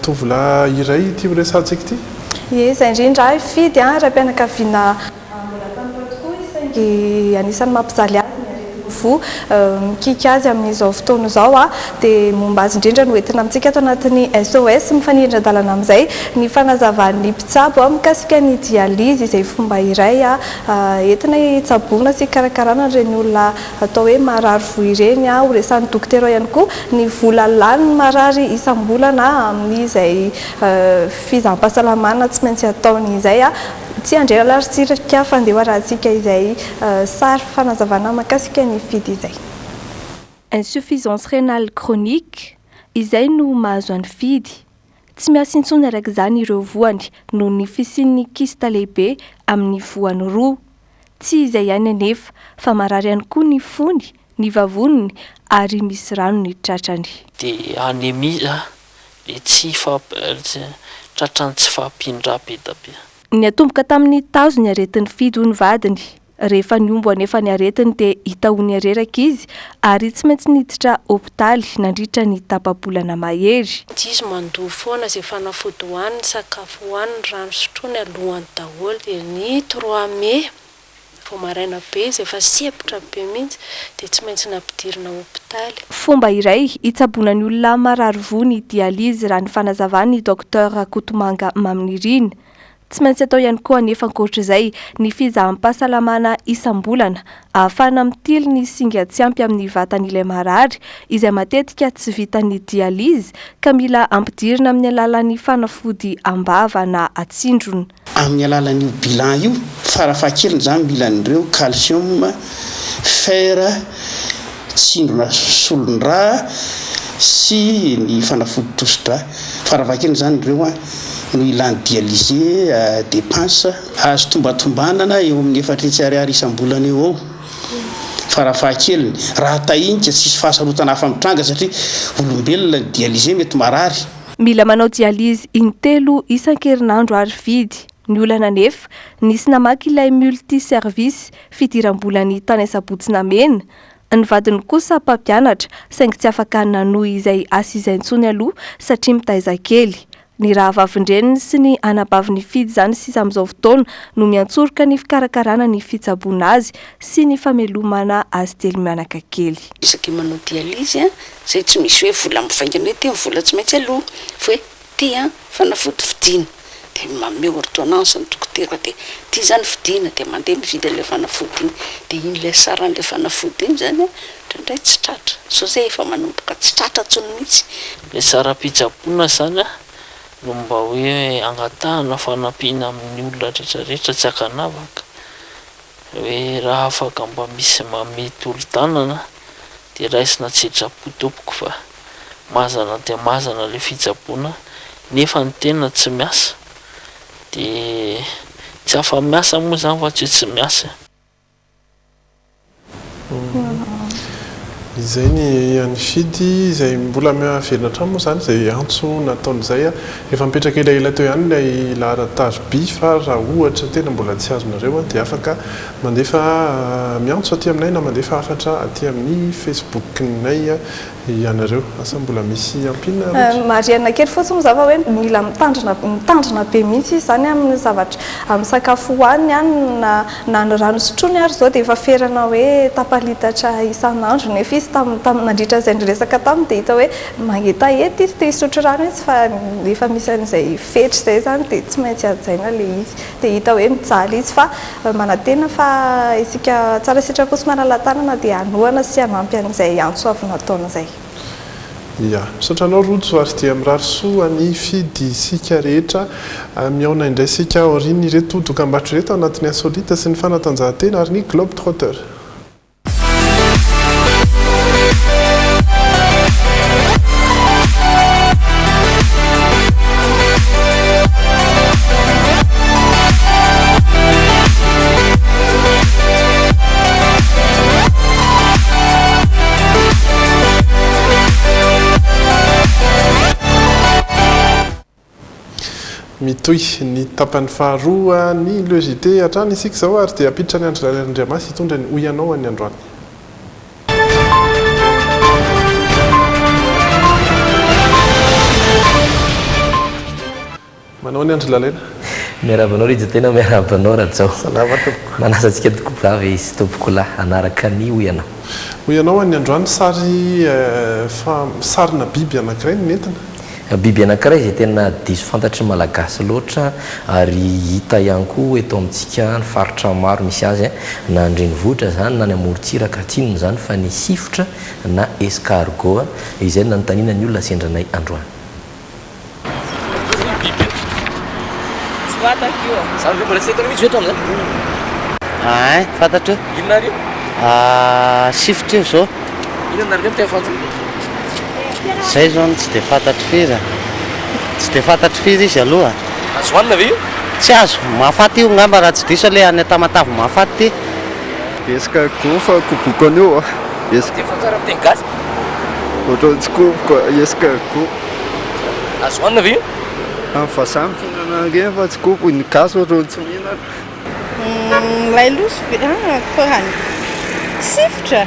Tovolahy iray ity horesahantsika ity. Ie, izay indrindra, Fidy an, raim-pianakaviana mbola tanora tokoa izy saingy anisan'ny mampijaly azy ny aretin'ny voa mikiky azy amin'izao fotoana izao. Dia momba azy indrindra no entina amintsika ato anatin'ny SOS. Mifanindran-dalana amin'izay ny fanazavan'ny mpitsabo mikasika ny dialyse izay fomba iray entina hitsaboana sy hikarakarana ireny olona atao hoe marary voa ireny. Ho resahan'ny dokotera ao ihany koa ny vola lanin'ny marary isam-bolana amin'izay fizaham-pahasalamana tsy maintsy ataony izay. Tsy handre lalantsirika fa andeha ho arahantsika izay sary fanazavana mahakasika ny fidy izay. Insuffisance rénale chronique, izay no mahazo an'i Fidy. Tsy miasa intsony araka izany ireo voany noho ny fisian'ny kyste lehibe amin'ny voany roa. Tsy izay ihany anefa fa marary ihany koa ny fony ny vavoniny ary misy rano ny tratrany. Dia anemia le tsy tratran'ny tsy fahampian-drà be da be. Niatomboka tamin'ny tazo ny aretin'i Fidy hoy ny vadiny. Rehefa nihombo anefa ny aretiny dia hita ho nihareraka izy ary tsy maintsy niditra hopitaly nandritra ny tapa-bolana mahery. Tsy izy mandoa foana izay fanafody hohaniny, sakafo hohaniny, rano sotroiny alohany daholo. Dia ny trois mai vao maraina be izy efa sempotra be mihitsy dia tsy maintsy nampidirina hopitaly. Fomba iray hitsaboana ny olona marary voa ny dialyse raha ny fanazavan'ny Docteur Rakotomanga Maminirina. Tsy maintsy atao ihany koa anefa ankoatra izay ny fizaham-pahasalamana isam-bolana ahafahana mitily ny singa tsy ampy amin'ny vatan'ilay marary izay matetika tsy vitan'ny dialyse ka mila ampidirina amin'ny alalan'ny fanafody am-bava na atsindrona. Amin'ny alalan'io bilan io, farafahakeliny izany mila an'ireo calcium, fer, tsindrona solon-drà sy ny fanafody tosi-drà. Farafahakeliny izany ireo no ilàn'ny dialyse dépense. Azo tombantombanana eo amin'ny 400 ariary isam-bolana eo ho eo, farafahakeliny. Raha tahinika tsisy fahasarotana hafa mitranga satria olombelona ny dialyse mety marary. Mila manao dialyse in-telo isan-kerinandro ary vidy. Ny olana anefa, nisy namaky ilay multi service fidiram-bolany tany Asabotsy Namena. Ny vadiny kosa mpampianatra saingy tsy afaka nanohy izay asa izay intsony aloha satria mitaiza kely. Ny rahavavin-dreniny sy ny anabavin'i Fidy izany sisa amin'izao fotoana no miantsoroka ny fikarakarana ny fitsaboana azy sy ny famelomana azy telo mianaka kely. Isaky ny manao dialyse Zay tsy misy hoe vola mivaingana hoe ty ny vola tsy maintsy aloa fa hoe ty an fanafody vidiana de manome ordonnance ny dokotera de ty zany vidiana de mandeha mividy an'ilay fanafody iny de iny ilay saran'ilay fanafody iny zany an indraindray tsy tratra, zao zay efa manomboka tsy tratra intsony mihitsy. Ilay saram-pitsaboana zany an no mba hoe angatahana fanampiana amin'ny olona rehetra rehetra tsy ankanavaka hoe raha afaka mba misy manome tolo-tanana dia raisina an-tsitrapo tompoko fa mazana dia mazana ilay fitsaboana nefa ny tena tsy miasa dia tsy afa-miasa moa izany fa tsy hoe tsy miasa e. Izay ny an'i Fidy, izay mbola miverina hatrany moa izany izay antso nataony izay. Efa mipetraka elaela teo ihany ilay laharan-tariby fa raha ohatra tena mbola tsy azonareo dia afaka mandefa miantso aty aminay na mandefa hafatra aty amin'ny Facebook-nay ianareo. Asa mbola misy ampiana Rojo? Marihana kely fotsiny moa izany fa hoe mila mitandrina mitandrina be mihitsy izy izany amin'ny zavatra amin'ny sakafo hohaniny an, na na ny rano sotroiny ary izao dia efa ferana hoe tapa-litatra isan'andro nefa izy tam tam nandritra izay niresaka taminy dia hita hoe mangetaheta izy te hisotro rano izy fa efa misy an'izay fetra izay izany dia tsy maintsy hajaina ilay izy dia hita hoe mijaly izy fa Manantena fa isika tsara sitrapo sy malala-tanana dia hanohana sy hanampy an'izay antso avo nataony izay. Ya. Misaotra anao Rojo ary dia mirary soa an'i Fidy isika rehetra. Mihaona indray isika aorian'ireto dokambarotra ireto anatin'ny Insolite sy ny fanatanjahantena ary ny Globe Trotter. Mitohy ny tapany faharoa ny Le JT hatrany isika izao ary dia hampiditra an'i Andry Lalaina Andriamasy hitondra ny Hoy Ianao an'ny androany. Manao ny Andry Lalaina. Miarahaba anao Rija tena miarahaba anao Rajao. Salama tompoko. Manasa antsika tompoko-vavy sy tompokolahy hanaraka ny Hoy Ianao. Hoy Ianao an'ny androany sary fa sarina biby anankiray no nentina. Biby anankiray izay tena diso fantatry ny Malagasy loatra ary hita ihany koa eto amintsika ny faritra maro misy azy na an-drenivohitra izany na any amorontsiraka tsy inona izany fa ny sifotra na escargot izay no nanontaniana ny olona sendra anay androany. Tsy fantako io. Zany ve mbola tsy nahita mihitsy ve hatramin'izay? Ein, fantatro io. Inona ary io? Sifotra io zao. Inona ary ny teny frantsay? Zay zao no tsy dia fantatro firy a. Tsy dia fantatro firy izy aloha. Azo hohanina ve io? Tsy azo. Mahafaty io ngamba raha tsy diso aleha any Tamatave mahafaty ity. Escargot fa koboko an'io a. Teny frantsay raha miteny gasy. Ohatran'ny tsy koboko a, escargot. Azo hohanina ve io? Amin'ny vazaha mihinana an'ireny fa tsy koboko, ny gasy ohatran'ny tsy mihinana. Lailosy ve ah akorany sifotra.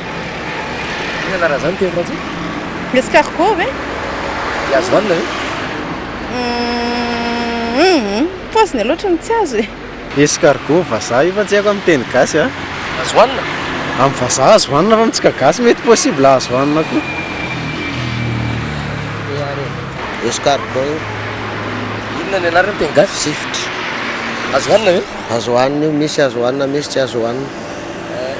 Inona anaran'izany teny frantsay? Escargot ve? Dia azo hohanina ve? Humm paoziny loatra no tsy azo e. Escargot vazaha io fa tsy haiko amin'ny teny gasy a. Azo hohanina? Amin'ny vazaha azo hohanina fa amintsika gasy mety possible azo hohanina koa. Escargot io. Inona ny anarany teny gasy? Sifotra. Azo hohanina ve? Azo hohanina io, misy azo hohanina misy tsy azo hohanina.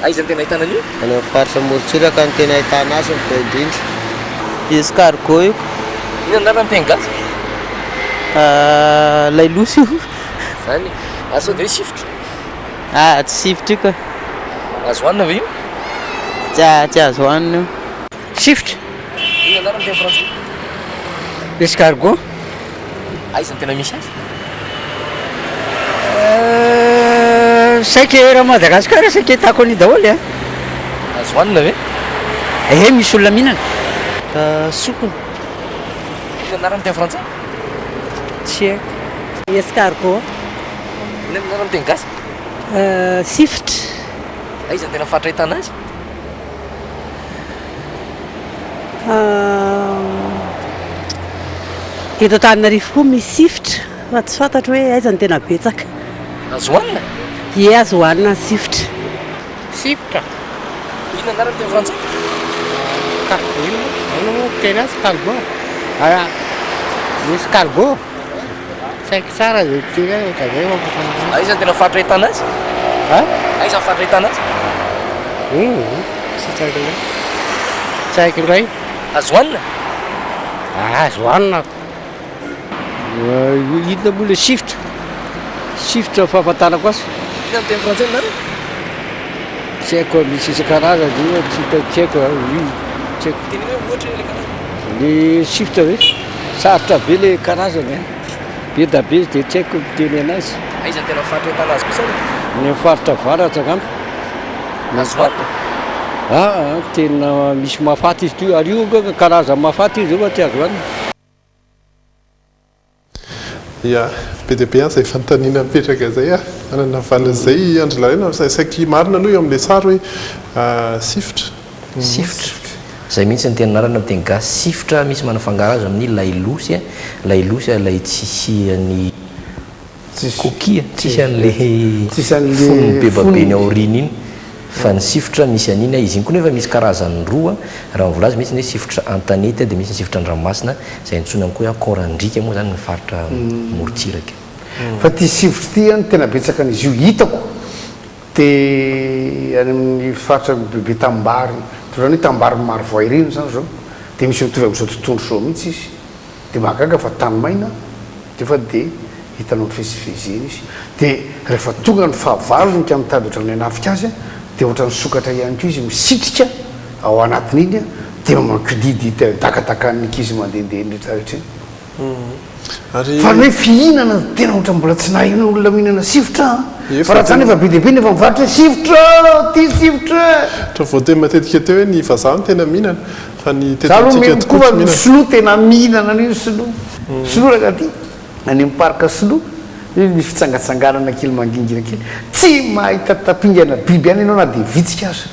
Aiza no tena ahitana an'io? Any amin'ny faritra amorontsiraka no tena ahitana azy ny be indrindra. Escargot io. Inona ny anarany teny gasy? Lailosy io. Zany e. Ary sao dia hoe sifotra? Ah, tsy sifotra io ka. Azo hohanina ve io? Tsy tsy azo hohanina io. Sifotra. Inona anarany teny frantsay? Escargot. Aiza no tena misy azy? Saika eran'i Madagasikara saika ahitako an'io daholo e. Azo hohanina ve? Ehe, misy olona mihinana. Sokina. Inona anarany teny frantsay? Tsy haiko. Escargot. Inona ny anarany teny gasy? Sifotra. Aiza no tena faritra ahitana azy? Eto Antananarivo koa misy sifotra fa tsy fantatro hoe aiza no tena betsaka. Azo hohanina? Ie, azo hohanina ny sifotra. Sifotra. Inona anarany teny frantsay? Cargo inona moa? Ahoana moa fiteny azy? Cargo? Ah, escargot? Tsy haiko tsara izay fiteny azy fa izay no fahafantatra azy. Aiza no tena faritra ahitana azy? Ha? Aiza ny faritra ahitana azy? Hum, tsy haiko indray. Tsy haiko indray. Azo hohanina? Azo hohanina. Inona moa ilay sifotra? Sifotra fahafantarako azy. Inona ny teny frantsay aminareo? Tsy haiko misy isan-karazany io tsy hita tsy haiko io tsy haiko. Teneno hoe ohatra ilay karazany. Ny sifotra ve? Sarotra be ilay karazany a. Be da be izy dia tsy haiko miteny anazy. Aiza ny tena faritra ahitana azy kosa aloha? Any amin'ny faritra avaratra angamba. Azo hohanina? Aa tena misy mahafaty izy ity ary io angamba karazany mahafaty izy io fa tsy azo hohanina. Ya, be dia be aza izay fanontaniana mipetraka izay a! Manana valiny izay i Andry Lalaina fa saiky marina aloha eo amin'ilay sary hoe sifotra. Sifotra. Izay mihitsy ny tena anarany amin'ny teny gasy, sifotra, misy manafangaro azy amin'ny lailosy, lailosy ilay tsisy an'ny coquille, tsisy an'ilay fonony be babeny aoriana iny. Fa ny sifotra misy an'iny a, izy iny koa nefa misy karazany roa, raha ny voalaza misy ny hoe sifotra an-tanety dia misy ny sifotra an-dranomasina izay antsoina koa hoe akoran-driaka moa izany ny faritra morontsiraka. Fa ity sifotra ity an tena betsaka an'izy io hitako dia any amin'ny faritra bebe tanimbary, ohatran'ny hoe tanimbary Marovoay ireny izany izao dia misy mitovy amin'izao tontondro izao mihitsy izy. Dia mahagaga fa tany maina nefa dia hitanao mivezivezy eny izy. Dia rehefa tonga ny fahavalony ka mitady ohatran'ny hanafika azy dia ohatran'ny sokatra ihany koa izy misitrika ao anatin'iny dia mankodidy dakadakan'ny ankizy mandehandeha eny rehetra rehetra eny. Ary. Fa ny hoe fihinana tena ohatran'ny mbola tsy naheno olona mihinana sifotra an! Efa Fa raha tsy izany efa be dia be ny efa mivarotra hoe sifotra! Ty sifotra! Ohatra voateny matetika teo hoe ny vazaha no tena mihinana. Fa ny teto Za aloha amintsika mino tokoa koa tsy fa ny mihinana. sinoa tena mihinana an'io ny sinoa. Sinoa raha aty any amin'ny parc sinoa io misy fitsangatsanganana kely mangingina kely. Tsy mahita tapingana biby any ianao na dia vitsika aza.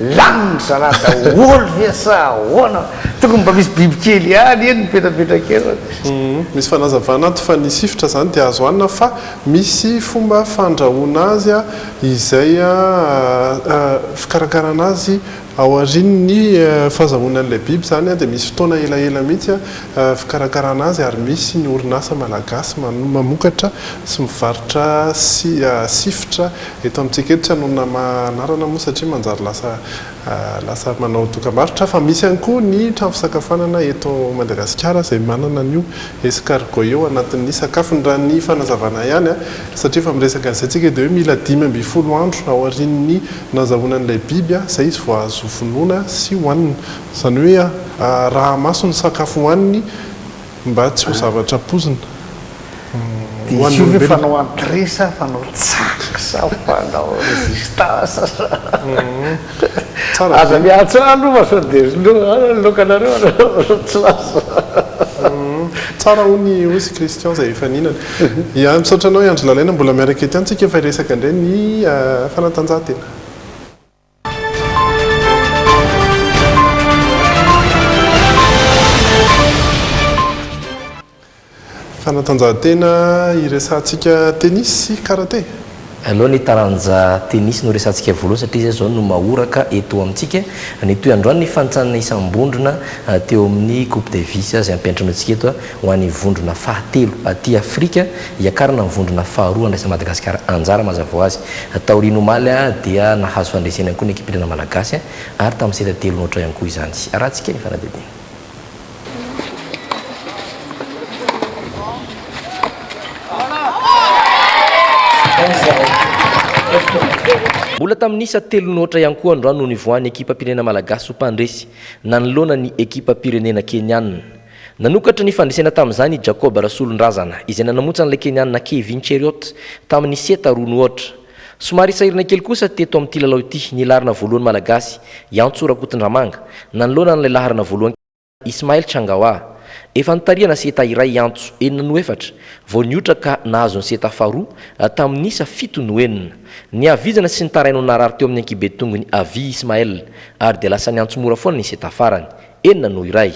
Lanin-dry zalahy daholo ve sa ahoana? Tokony mba misy biby kely ihany eny mipetrapetraka eo. Misy fanazavana ato fa ny sifotra izany dia azo hanina fa misy fomba fandrahoana azy izay fikarakarana azy Aorian'ny fahazahoana an'ilay biby izany dia misy fotoana elaela mihitsy fikarakarana azy ary misy ny orinasa malagasy mamokatra sy mivarotra sifotra eto amintsika eto, tsy hanonona anarana moa satria manjary lasa lasa manao dokambarotra fa misy ihany koa ny trano fisakafoanana eto Madagasikara izay manana an'io escargot io anatin'ny sakafony. Raha ny fanazavana ihany satria efa miresaka an'izay tsika dia hoe mila 15 andro aorian'ny Nazahoana an'ilay biby izay izy vao azo vonoina sy hohanina. Izany hoe araha-maso ny sakafo hohaniny mba tsy ho zavatra poizina. Dia izy io ve fanao entrée sa fanao tsaky sa fanao résistance sa. Aza miantso ahy aloha fa sao dia lokanareo tsy lasa. Tsara hono i Osy Christian izay efa nihinana. Ya, misaotra anao i Andry Lalaina mbola miaraka eto ihany tsika fa hiresaka indray ny fanatanjahantena. Fanatanjahantena hiresahantsika tennis sy karate. Aleo ny taranja tennis no resahantsika voalohany satria izay izao no mahoraka eto amintsika. Nitohy androany ny fanintsanana isam-bondrona teo amin'ny Coupe Davis izay ampiantranointsika eto ho an'ny vondrona fahatelo aty Afrika hiakarana amin'ny vondrona faharoa handraisan'i Madagasikara anjara mazava ho azy. Taorian'ny omaly dia nahazo fandresena ihany koa ny ekipirena malagasy ary tamin'ny seta telo noatra ihany koa izany. Arahantsika ny fanadihadiana. Mbola tamin'ny isa telo noatra ihany koa androany no nivoahan'ny ekipam-pirenena malagasy ho mpandresy nanoloana ny ekipam-pirenena kenianina. Nanokatra ny fandresena tamin'izany i Jacob Rasolondrazana izay nanamontsa an'ilay kenianina Kevin Cheruiyot tamin'ny seta roa noatra. Somary sahirana kely kosa teto amin'ity lalao ity ny laharana voalohany malagasy, i Antso Rakotondramanga, nanoloana an'ilay laharana voalohany Ismael Changawa. Efa nitarihana seta iray i Antso, enina noho efatra, vao niotra ka nahazo ny seta faharoa, tamin'ny isa fito noho enina. Nihavizana sy nitaraina ho narary teo amin'ny ankibe tongony havia i Ismael, ary dia lasa niantso mora foana ny seta farany, enina noho iray.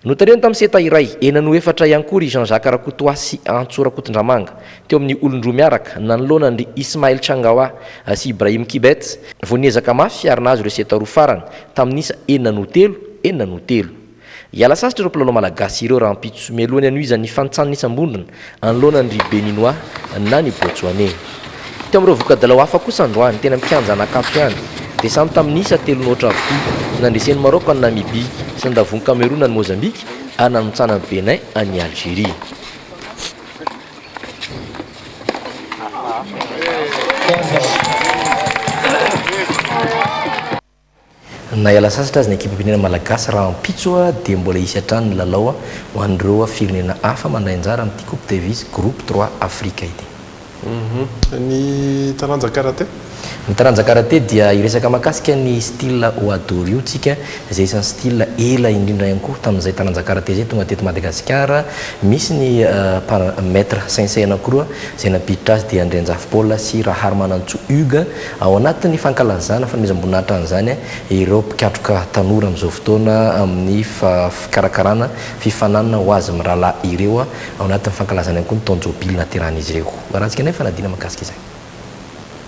Notarihany tamin'ny seta iray, enina noho efatra ihany koa ry Jean Jacques Rakotoasy sy Antso Rakotondramanga, teo amin'ny olon-droa miaraka, nanoloana an-dry Ismail Changawa sy Ibrahim Kibet, vao niezaka mafy ary nahazo ireo seta roa farany, tamin'ny isa enina noho telo, enina noho telo. Hiala sasatra ireo mpilalao malagasy ireo rahampitso, mialoha ny hanohizan'ny fanintsanana isam-bondrona anoloana an-dry Beninois na ny Botswanais. Teo amin'ireo voka-dalao hafa kosa androany, teny amin'ny kianja Anakantso ihany, dia samy tamin'ny isa telo noatra avokoa no nandresen'i Maroc an'i Namibie sy nandavoan'i Cameroun an'i Mozambique ary nanontsanan'i Bénin an'i Algerie. Na hiala sasatra aza ny ekipam-pirenena malagasy rahampitso dia mbola hisy hatrany ny lalao ho an'ireo firenena hafa mandray anjara amin'ity Coupe Davis Groupe 3 Afrika ity. Ny taranja karate. Ny taranja karate dia hiresaka mahakasika ny style Wado-Ryu tsika izay isan'ny style ela indrindra ihany koa tamin'izay taranja karate izay tonga teto Madagasikara. Misy ny maître sensei anankiroa izay nampiditra azy dia Andrianjafy Paul sy Raharimanantsoa Hugues. Ao anatin'ny fankalazana fanomezam-boninahitra an'izany ireo mpikatroka tanora amin'izao fotoana amin'ny fikarakarana fifaninanana ho azy mirahalahy ireo ao anatin'ny fankalazana ihany koa ny taon-jobily naterahan'izy ireo. Arahantsika indray ny fanadihana mahakasika izany.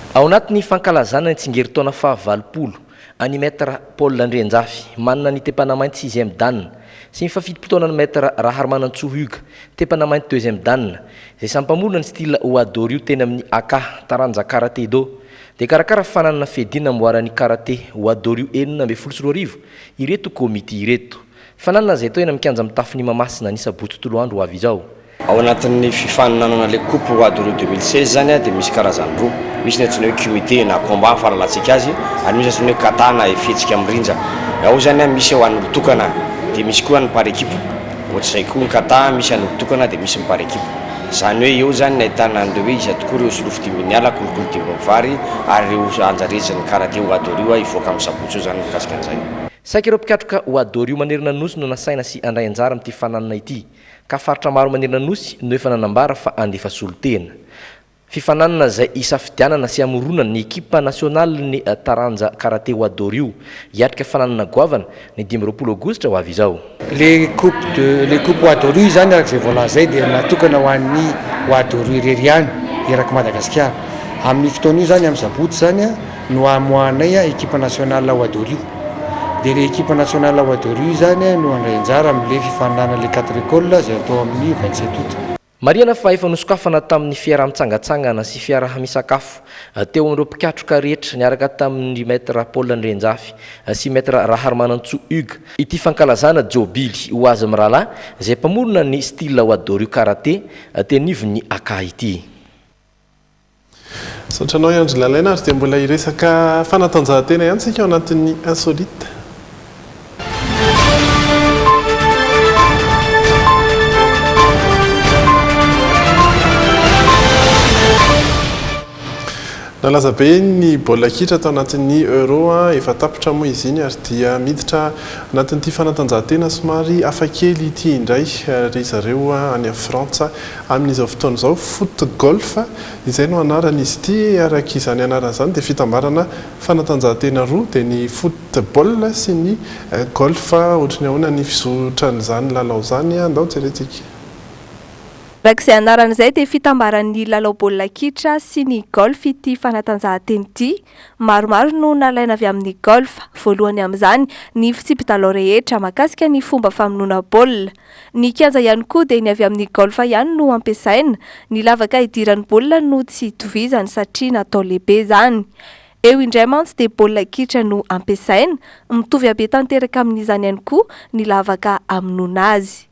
Ao anatin'ny fankalazana ny tsingerin-taona faha 80 an'i Maître Paul Andrianjafy, manana ny tepana mainty sixième dan, sy ny fahafitopolo-taonan'i Maître Raharimanantsoa Hugues, tepana mainty deuxième dan, Izay samy mpamorona ny style Wado-Ryu teny amin'ny AK, taranja Karate-Do, dia karakara fananana fiadiana amboaran'ny Karate Wado-Ryu 2016 ireto komity ireto. Fananana izay atao eny amin'ny kianja mitafon'i Mahamasina ny sabotsy tolo andro ho avy izao. Ao anatin'ny fifaninanana le coupe Wado-Ryu 2016 izany dia misy karazany roa, misy ny antsoina hoe kumite na combat ny fahalalantsika azy ary misy antsoina hoe kata na fihetsika mirindra. Ao izany misy ho an'olon-tokana dia misy koa ny par équipe. Ohatr'izay koa ny kata, misy an'olon-tokana dia misy ny par équipe. Izany hoe eo izany ny ahitana an'ireo hoe iza tokoa ireo solofo dimbin'ny ala, kolokolo dimbin'ny vary ary ireo anjarezin'ny karate Wado-Ryu hivoaka amin'ny sabotsy eo izany mikasika an'izay. Saika ireo mpikatroka Wado-Ryu manerana ny Nosy no nasaina sy handray anjara amin'ity fananana ity, ka faritra maro manerana ny Nosy no efa nanambara fa handefa solontena. Fifaninanana izay hisafidianana sy hamoronana ny ekipa nasionalin'ny taranja karate Wado-Ryu hiatrika fananana goavana ny 25 aogositra ho avy izao. Le coupe de le coupe Wado-Ryu izany araka izay voalaza izay dia natokana ho an'ny Wado-Ryu irery ihany erak'i Madagasikara. Amin'io fotoana io izany amin'ny sabotsy izany no hamoahanay ekipa nationale Wado-Ryu. Dia le ekipa nationale Wado-Ryu izany no handray anjara amin'le fifaninanana les quatre écoles izay atao amin'ny 27 août. Marihana fa efa nosokafana tamin'ny fiaraha-mitsangatsangana sy fiaraha-misakafo teo amin'ireo mpikatroka rehetra niaraka tamin'ny Maître Paul Andrianjafy sy Maître Raharimanantsoa Hugues ity fankalazana jobily ho azy mirahalahy izay mpamorona ny style Wado-Ryu Karate teny anivon'ny aka ity. Misaotra anao i Andry Lalaina ary dia mbola hiresaka fanatanjahantena ihany isika ao anatin'ny Insolite. Nalaza be ny baolina kitra tao anatin'ny Euro, efa tapitra moa izy iny ary dia miditra anatin'ity fanatanjahantena somary hafakely ity indray ry zareo any Frantsa amin'izao fotoana izao. Foot golf izay no anaran'izy ity, araka izany anarana izany dia fitambarana fanatanjahantena roa dia ny football sy ny golf. Ohatry ny ahoana ny fizotran'izany lalao izany? Andao jerentsika. Araka izay anarana izay dia fitambaran'ny lalao baolina kitra sy ny golf ity fanatanjahantena ity. Maromaro no nalaina avy amin'ny golf, voalohany amin'izany ny fitsipi-dalao rehetra mahakasika ny fomba famonoana baolina. Ny kianja ihany koa dia ny avy amin'ny golf ihany no ampiasaina, ny lavaka idiran'ny baolina no tsy itovizany satria natao lehibe izany. Eo indray mantsy dia baolina kitra no ampiasaina, mitovy habe tanteraka amin'izany ihany koa ny lavaka hamonoana azy.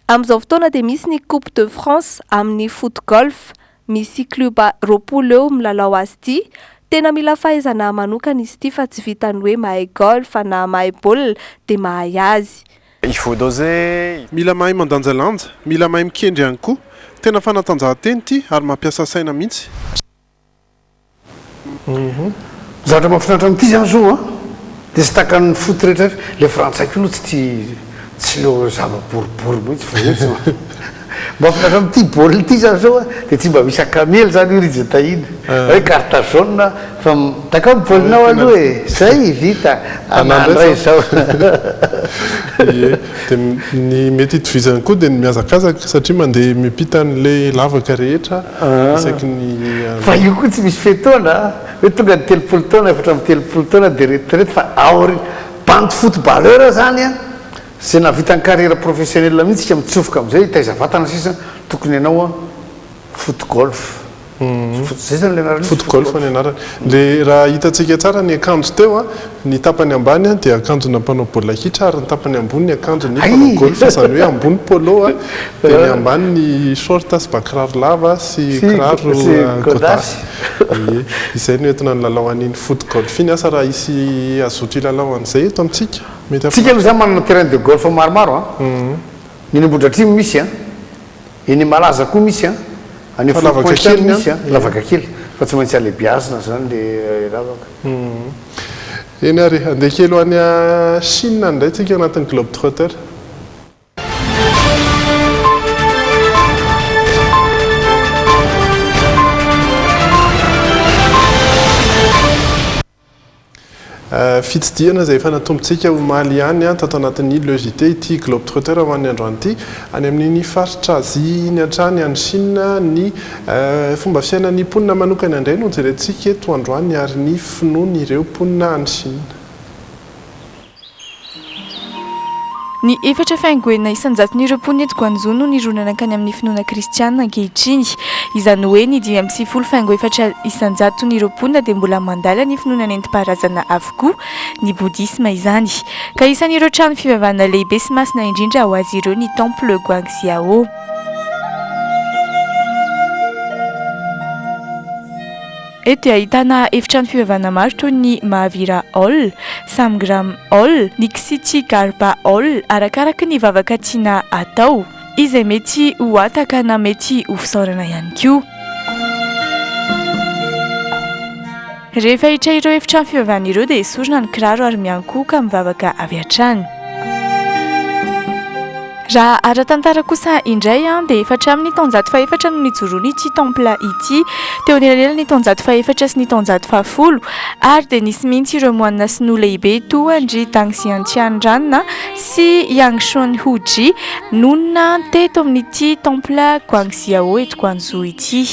Amin'izao fotoana dia misy ny Coupe de France amin'ny foot golf. Misy club 20 eo milalao azy ity. Tena mila fahaizana manokana izy ity fa tsy vitan'ny hoe mahay golf na mahay baolina dia mahay azy. Il faut doser. Mila mahay mandanjalanja, mila mahay mikendry ihany koa. Tena fanatanjahantena ity ary mampiasa saina mihitsy. Ny zavatra mahafinaritra amin'ity izany zao an, dia tsy takan'ny foot rehetra rehetra, ilay frantsay koa aloha tsy tia, tsy leo zava-boribory mihitsy fa hoe tsy mahafinaritra amin'ity baolina ity izany zao an, dia tsy mba misy akamely izany io ry Jetaina, hoe carte jaune fa dakao ny baolinao aloha e, zay vita, anà indray izao. Ie, dia ny mety hitovizany koa dia ny mihazakazaka satria mandeha miampita an'ilay lavaka rehetra. Isaky ny Fa io koa tsy misy fe-taona a! Hoe tonga ny 30 taona, 34 taona dia retraite fa aori-, bandy footballeur zany an, zay nahavita ny carrière professionnelle mihitsy ka mitsofoka amizay hitaiza vatana sisa, tokony hanao an foot golf. Foot, zay zany le anarany Foot golf ny anarany. Le raha hitantsika tsara ny akanjo teo an, ny tapany ambany an dia akanjona mpanao baolina kitra ary ny tapany ambony ny akanjon'ny mpanao golf, izany hoe ambony polo an, Dia ny ambany ny short sy ba kiraro lava sy kiraro godasy. Ie, izay no entina nilalao an'iny foot golf iny. Asa raha hisy hazoto hilalao an'izay eto amintsika? Mety Tsika aloha izany manana terrain de golf maromaro an. Ny eny Ambohidratrimo misy an, eny Malaza koa misy an, any Fa lavaka Foulpointe kely any ny misy an, an. lavaka kely fa tsy maintsy alebiazina izany le lavaka. Eny ary, handeha kely ho any Chine indray tsika anatin'ny Globe Trotter. Fitsidihana izay efa natombontsika omaly ihany tato anatin'ny Le JT ity Globe Trotter ho an'ny androany ity. Any amin'iny faritra Azia iny hatrany any Chine ny fomba fiainan'ny mponina manokana indray no jerentsika eto androany ary ny finoan'ireo mponina any Chine. Ny efatra faingo enina isan-jaton'ireo mponina eto Guangzhou no nirona nankany amin'ny finoana kristiana ankehitriny. Izany hoe ny 95 faingo efatra isan-jaton'ireo mponina dia mbola mandala ny finoana nentim-paharazana avokoa, ny bodisma izany. Ka isan'ireo trano fivavahana lehibe sy masina indrindra ho azy ireo ny Temple Guangxiao. Eto dia ahitana efitrano fivavahana maro toy ny Mahavira Hall, Samgram Hall, ny Ksiti Garba Hall arakaraky ny vavaka tiana atao, izay mety ho hataka na mety ho fisaorana ihany koa. Rehefa hiditra ireo efitrano fivavahana ireo dia esorina ny kiraro ary miankohoka mivavaka avy hatrany. Raha ara-tantara kosa indray dia efa hatramin'ny taonjato fahefatra no nijoroan'ity temple ity, teo anelanelan'ny taonjato fahefatra sy ny taonjato fahafolo, ary dia nisy mihitsy ireo moanina sinoa lehibe toa an-dry Dang Xiantian Ran sy Yang Shun Hu Ji nonina teto amin'ity temple Guangxiao eto Guangzhou ity.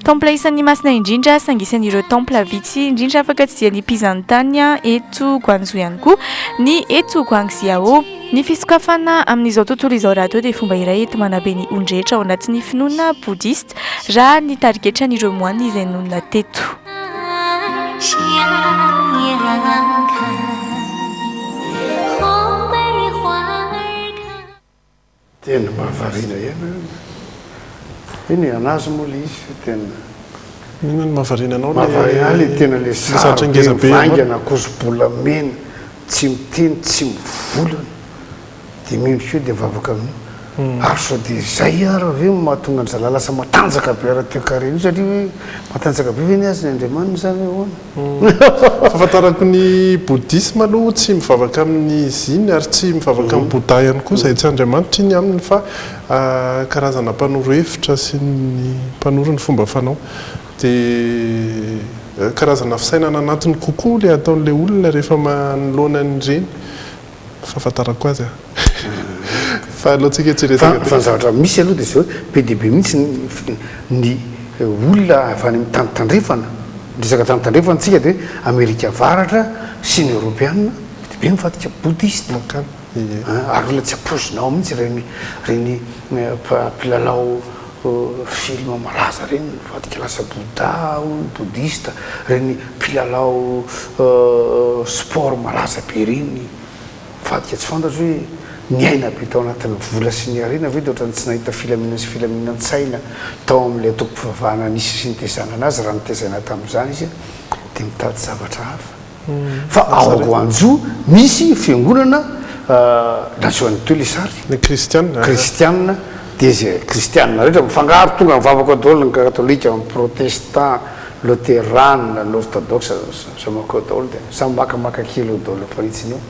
Temple isan'ny masina indrindra saingy isan'ireo temple vitsy indrindra afaka tsidihan'ny mpizahantany eto Guangzhou ihany koa ny eto Guangxiao. Ny fisokafana amin'izao tontolo izao rahateo dia fomba iray enti-manabe ny olon-drehetra ao anatin'ny finoana bodista raha ny tarigetran'ireo moine izay nonina teto. Tena mahavariana ihany aloha. Eny e, anazy moa le izy fa tena. Inona no mahavariana anao le. Mahavariana ahy le tena le zavatra sary be ngeza be ianao. mivaingana ankoso-bolamena, tsy miteny, tsy mivolana, dia miondrika eo dia mivavaka amin'io. Ary sao dia izay ary ve no mahatonga an-dry zalahy lasa matanjaka be ara-toekarena io satria hoe matanjaka be ve ny azy ny andriamaniny sa hoe ahoana? Fahafantarako ny bouddhisme aloha tsy mivavaka amin'izy iny ary tsy mivavaka amin'i Bouddha ihany koa izay tsy andriamanitra iny aminy fa karazana mpanoro hevitra sy ny mpanoro ny fomba fanao. Dia karazana fisainana anatiny kokoa ilay ataon'ilay olona rehefa manoloana an'ireny. Fahafantarako azy an. Fa aleontsika tsy hiresaka be. Fa ny zavatra misy aloha dia izao hoe be dia be mihitsy ny olona avy any amin'ny tany tandrefana, miresaka tany tandrefana isika dia hoe Amerika Avaratra sy ny Eoropeana, be dia be mivadika Bouddhiste. Mankany, ie. Ary olona tsy ampoizinao mihitsy ireny ireny mpilalao film malaza ireny mivadika lasa Bouddha hono, Bouddhiste, ireny mpilalao sport malaza be ireny mivadika tsy fantatro hoe niaina be tao anatin'ny vola sy ny harena ve dia ohatran'ny tsy nahita filaminana sy filaminan-tsaina tao amin'ilay antokom-pivavahana nisy sy nitezana anazy raha nitezaina tamin'izany izy dia mitady zavatra hafa. Fa ao Guangzhou misy fiangonana nasehon'i teo le sary. Ny kristiana. Kristiana dia izay kristiana rehetra mifangaro tonga mivavaka ao daholo ny katolika, ny protestant, loterana, ny orthodoxe samy mankao daholo dia samy makamaka kely ao daholo mifanitsiny eo.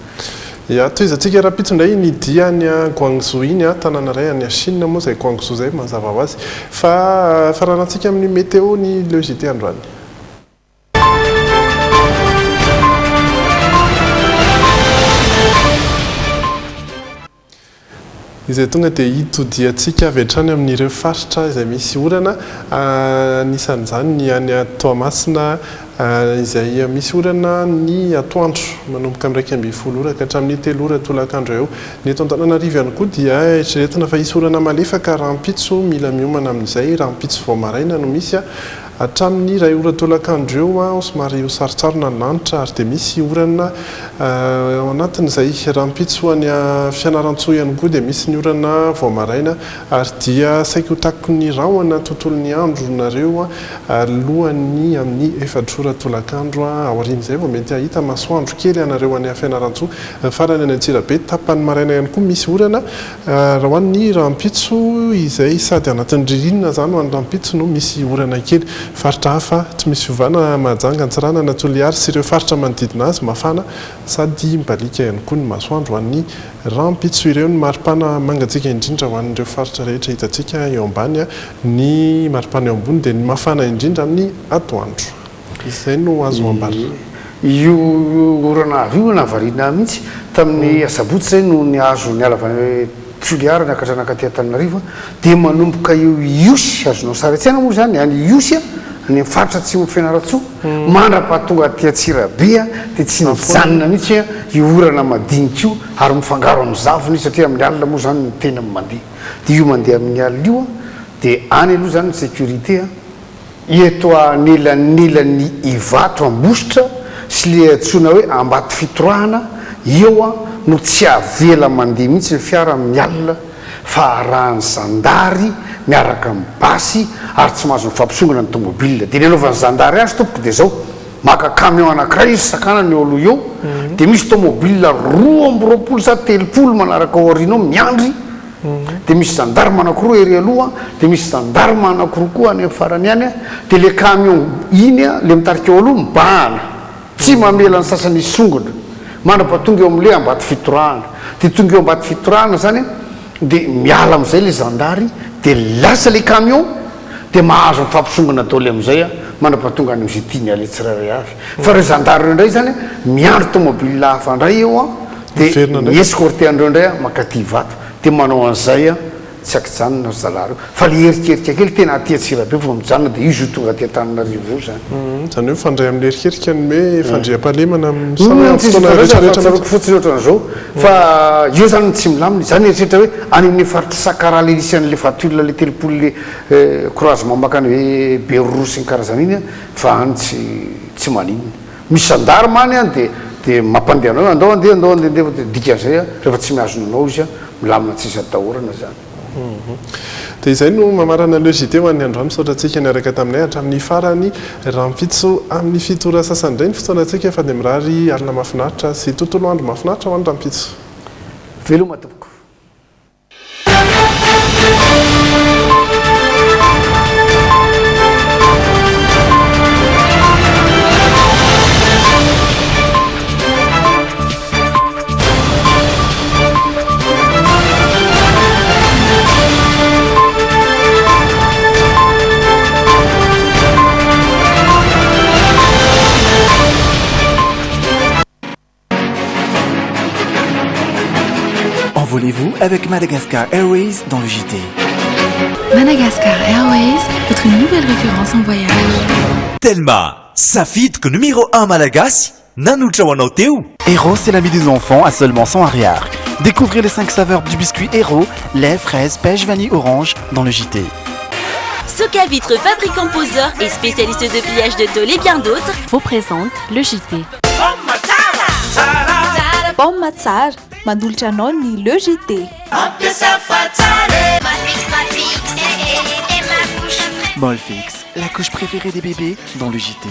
Ya, tohizantsika rahampitso indray iny dia any Guangzhou iny an, tanàna iray any Chine moa izay Guangzhou izay mazava ho azy. Fa faranantsika amin'ny météo ny le JT androany. Izay tonga dia hitodiantsika avy hatrany amin'ireo faritra izay misy orana, anisan'izany ny any Toamasina izay misy orana ny atoandro manomboka amin'ny 11 ora ka hatramin'ny telo ora tolakandro eo. Ny eto Antananarivo ihany koa dia eritreretina fa hisy orana malefaka rahampitso, mila miomana amin'izay, rahampitso vao maraina no misy. Hatramin'ny iray ora tolakandro eo, somary ho sarontsarona ny lanitra ary dia misy orana ao anatin'izay. Rahampitso any Fianarantsoa ihany koa dia misy ny orana vao maraina ary dia saiky ho takon'ny rahona tontolon'ny andro nareo alohan'ny amin'ny efatra ora tolakandro. Aorian'izay vao mety hahita masoandro kely ianareo any Fianarantsoa. Farany any Antsirabe, tapany maraina ihany koa misy orana. Raha ho an'ny rahampitso, izay sady anatin'ny ririnina izany ho an'ny rahampitso no misy orana kely. Faritra hafa tsy misy fiovana, Mahajanga, Antsiranana, Toliary sy ireo faritra manodidina azy, mafana sady mibaliaka ihany koa ny masoandro ho an'ny rahampitso. Ireo ny maripana mangatsiaka indrindra ho an'ireo faritra rehetra hitantsika eo ambany. Ny maripana eo ambony dia ny mafana indrindra amin'ny atoandro. Izay no azo ambara. Io orana avy io nahavariana ahy mihitsy. Tamin'ny asabotsy izay no nihazo niala avy any Toliara niakatra nankaty Antananarivo dia manomboka eo Ihosy, azonao sary an-tsaina moa izany, any Ihosy any amin'ny faritra atsimon'i Fianarantsoa, mandra-pahatonga aty Antsirabe dia tsy nijanona mihitsy io orana madinika io ary mifangaro amin'ny zavona izy satria amin'ny alina moa izany no tena mandeha. Dia io mandeha amin'ny alina io dia any aloha izany ny sécurité. Eto anelanelan'i Ivato Ambositra sy le antsoina hoe Ambatofitorahana eo an no tsy avela mandeha mihitsy ny fiara amin'ny alina fa arahan'ny zandary miaraka amin'ny basy ary tsy mahazo mifampisongona ny tomobile. Dia ny anaovan'ny zandary azy tompoko dia zao, maka camion anankiray izy sakanany eo aloha eo dia misy tomobile 22 sa 30 manaraka ao aoriana ao miandry Dia misy gendarme anakiroa ery aloha, dia misy gendarme anakiroa koa any amin'ny farany any, dia le camion iny le mitarika eo aloha mibahana, tsy mamela ny sasany hisongona, mandra-pahatonga eo amin'le Ambatofitorahana. Dia tonga eo Ambatofitorahana zany dia miala amin'izay le zandary, dia lasa le camion, dia mahazo mifampisongona daholo amin'izay mandra-pahatonga any amin'izay tiany aleha tsirairay avy. Fa ireo zandary ireo indray zany miandry tomobile hafa indray eo an, Dia mi-escorter an'ireo indray aho mankaty Ivato. Dia manao an'izay aho, tsy ankijanona ry zalahy ireo. Fa ilay erikerika kely tena aty Antsirabe vao mijanona dia izy io tonga aty Antananarivo io izany. Izany hoe mifandray amin'ny erikerika ny hoe fandriampahalemana amin'ny sa hoe amin'ny Tsisy fotoana ifandraisany fa rehetra rehetra tsaroako fotsiny ohatran'izao. Fa eo izany no tsy milamina. Izaho nieritreritra hoe any amin'ny faritr'i Sakaraha ilay nisy an'ilay voiture ilay 30 ilay croisement mankany Beroroha sy ny karazany iny fa any tsy tsy maninona. Misy gendarme any an dia dia mampandeha anao hoe andao andeha andao andeha andeha fa dia dikan'izay an rehefa tsy mihazona anao izy an milamina tsisy atahorana izany. Dia izay no mamarana le JT ho an'ny androany. Misaotra antsika niaraka taminay hatramin'ny farany. Rahampitso amin'ny fito ora sasany indray ny fotoanantsika fa dia mirary alina mahafinaritra sy tontolo andro mahafinaritra ho an'ny rahampitso. Veloma tompoko. Envolez-vous avec Madagascar Airways dans le JT. Madagascar Airways, votre nouvelle référence en voyage. Telma, safidiko numéro 1 malagasy, nanolotra ho anao teo. Héros, c'est l'ami des enfants à seulement 100 ariary. Découvrez les 5 saveurs du biscuit Héros, lait, fraise, pêche, vanille, orange dans le JT. Soca Vitre, fabricant poseur et spécialiste de pliage de tôle et bien d'autres, vous présente le JT. Baoma tsara manolotra anao ny le JT. Molfix, la couche préférée des bébés dans le JT.